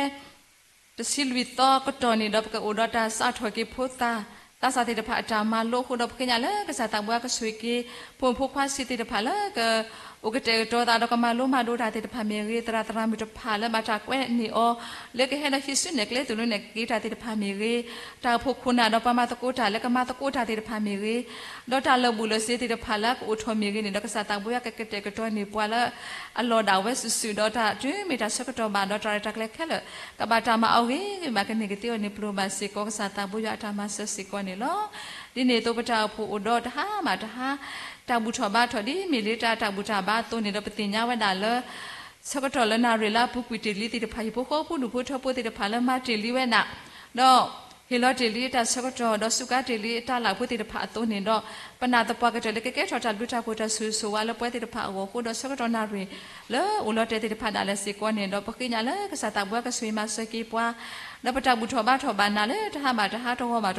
တဆံလွံၢ်သီကတီၢ်န့ၣ်ဒီး ပကအိၣ်ဒီးတၢ်စးထီၣ်က့ၤဖိသၣ် သးစၢ်သ့ၣ်တဖၣ်အတၢ်မၤလိအဃိဒီး ပဃ့ညါလၢကစၢ်သးဘိယွၤကဆိၣ်ဂ့ၤက့ၤ ဖိမုၣ်ဖိခွါဆံးသ့ၣ်တဖၣ်လၢ ကအိၣ်ကတဲာ်ကတီၤသးဒီးကမၤလိမၤဒိးတၢ်သ့ၣ်တဖၣ်မ့ၢ်ဂ့ၤ, သရၣ်သရၣ်မုၣ်တဖၣ်လၢဘၣ်တၢ်ကွဲန့ၢ်အီၤ လၢကဟဲဒီးဟံးစုနဲၣ်ကျဲသူၣ်လိနဲၣ်က့ၤတၢ်သ့ၣ်တဖၣ်မ့ၢ်ဂ့ၤ, တၢ်အိၣ်ဖှိၣ်ခိၣ်နၢ်ဒီးပှၤမၤသကိးတၢ်လၢကမၤသကိးတၢ်သ့ၣ်တဖၣ်မ့ၢ်ဂ့ၤ, ဒီးတၢ်လၢာ်ဘူၣ်လၢာ်စ့ၤသ့ၣ်တဖၣ်လၢကအိၣ်ထီၣ်မ့ၢ်ဂ့ၤန့ၣ်ဒီး ကစၢ်သးဘိယွၤကကတဲာ်ကတီၤန့ၢ်ပှၤလၢ အလီၢ်ဒၣ်ဝဲစုာ်စုာ်ဒီးတၢ်တုၤမ့ၢ်တၢ်ဆၢကတီၢ်ဘၣ်ဒီးတၢ်ရဲၣ်တၢ်ကျဲၤခဲလၢာ် ကဘၣ်တၢ်မၤအီၤဂ့ၤဂ့ၤဘၣ်ကန့ၢ်ကသ့အီၤန့ၣ် ပလိၣ်ဘၣ်စ့ၢ်ကီး ကစၢ်သးဘိယွၤအတၢ်မၤစၢၤစ့ၢ်ကီးန့ၣ်လီၤ. ဒ်န့ၣ်အသိးပတၢ်အိၣ်ဖှိၣ်အိၣ်ဒီးတဟါဘၣ်တဟါ တၢ်ဘူၣ်ထီၣ်ဘါထီၣ်ဒ်မ့ၢ်လၢတၢ်တၢ်ဘူၣ်တၢ်ဘါအသိးန့ၣ်ဒီး ပသ့ၣ်ညါဝဲဒၣ်လၢ ဆၢကတီၢ်လၢနၣ်ရံၣ်လၢအပူၤကွံာ်တ့ၢ်လံသ့ၣ်တဖၣ် ဟံၣ်ဖိဃီဖိဒူၣ်ဖိထၢဖိသ့ၣ်တဖၣ်လၢမၤတ့ၢ်လံဝဲဒၣ် ဒီး ဟ့ၣ်လီၤတ့ၢ်လံအတၢ်ဆၢကတီၢ် ဒီးစူးကါတ့ၢ်လံအတၢ်လၢ်ဖိသ့ၣ်တဖၣ်အသိးန့ၣ်ဒီး ပနာ်သပှၢ်ကတၢၢ်လၢကကဲထီၣ်တၢ်ဘျုးတၢ်ဖှိၣ်တၢ်ဆိၣ်ဂ့ၤဆိၣ်ဝါလၢပဝဲသ့ၣ်တဖၣ်အဂီၢ်အဃိဒီး ဆၢကတီၢ်နၣ်ရံၣ်လၢအိၣ်လီၤတဲာ်သ့ၣ်တဖၣ်ဒၣ်လဲာ်စ့ၢ်ကီးန့ၣ်ဒီး ပဃ့ညါလၢကစၢ်သးဘိယွၤကဆိၣ်ဂ့ၤမၤစၢၤက့ၤပှၤ ဒီးပတၢ်ဘူၣ်ထီၣ်ဘါထီၣ်ဘၣ်နၤလၢတဟါဘၣ်တဟါတဂီၢ်ဘၣ်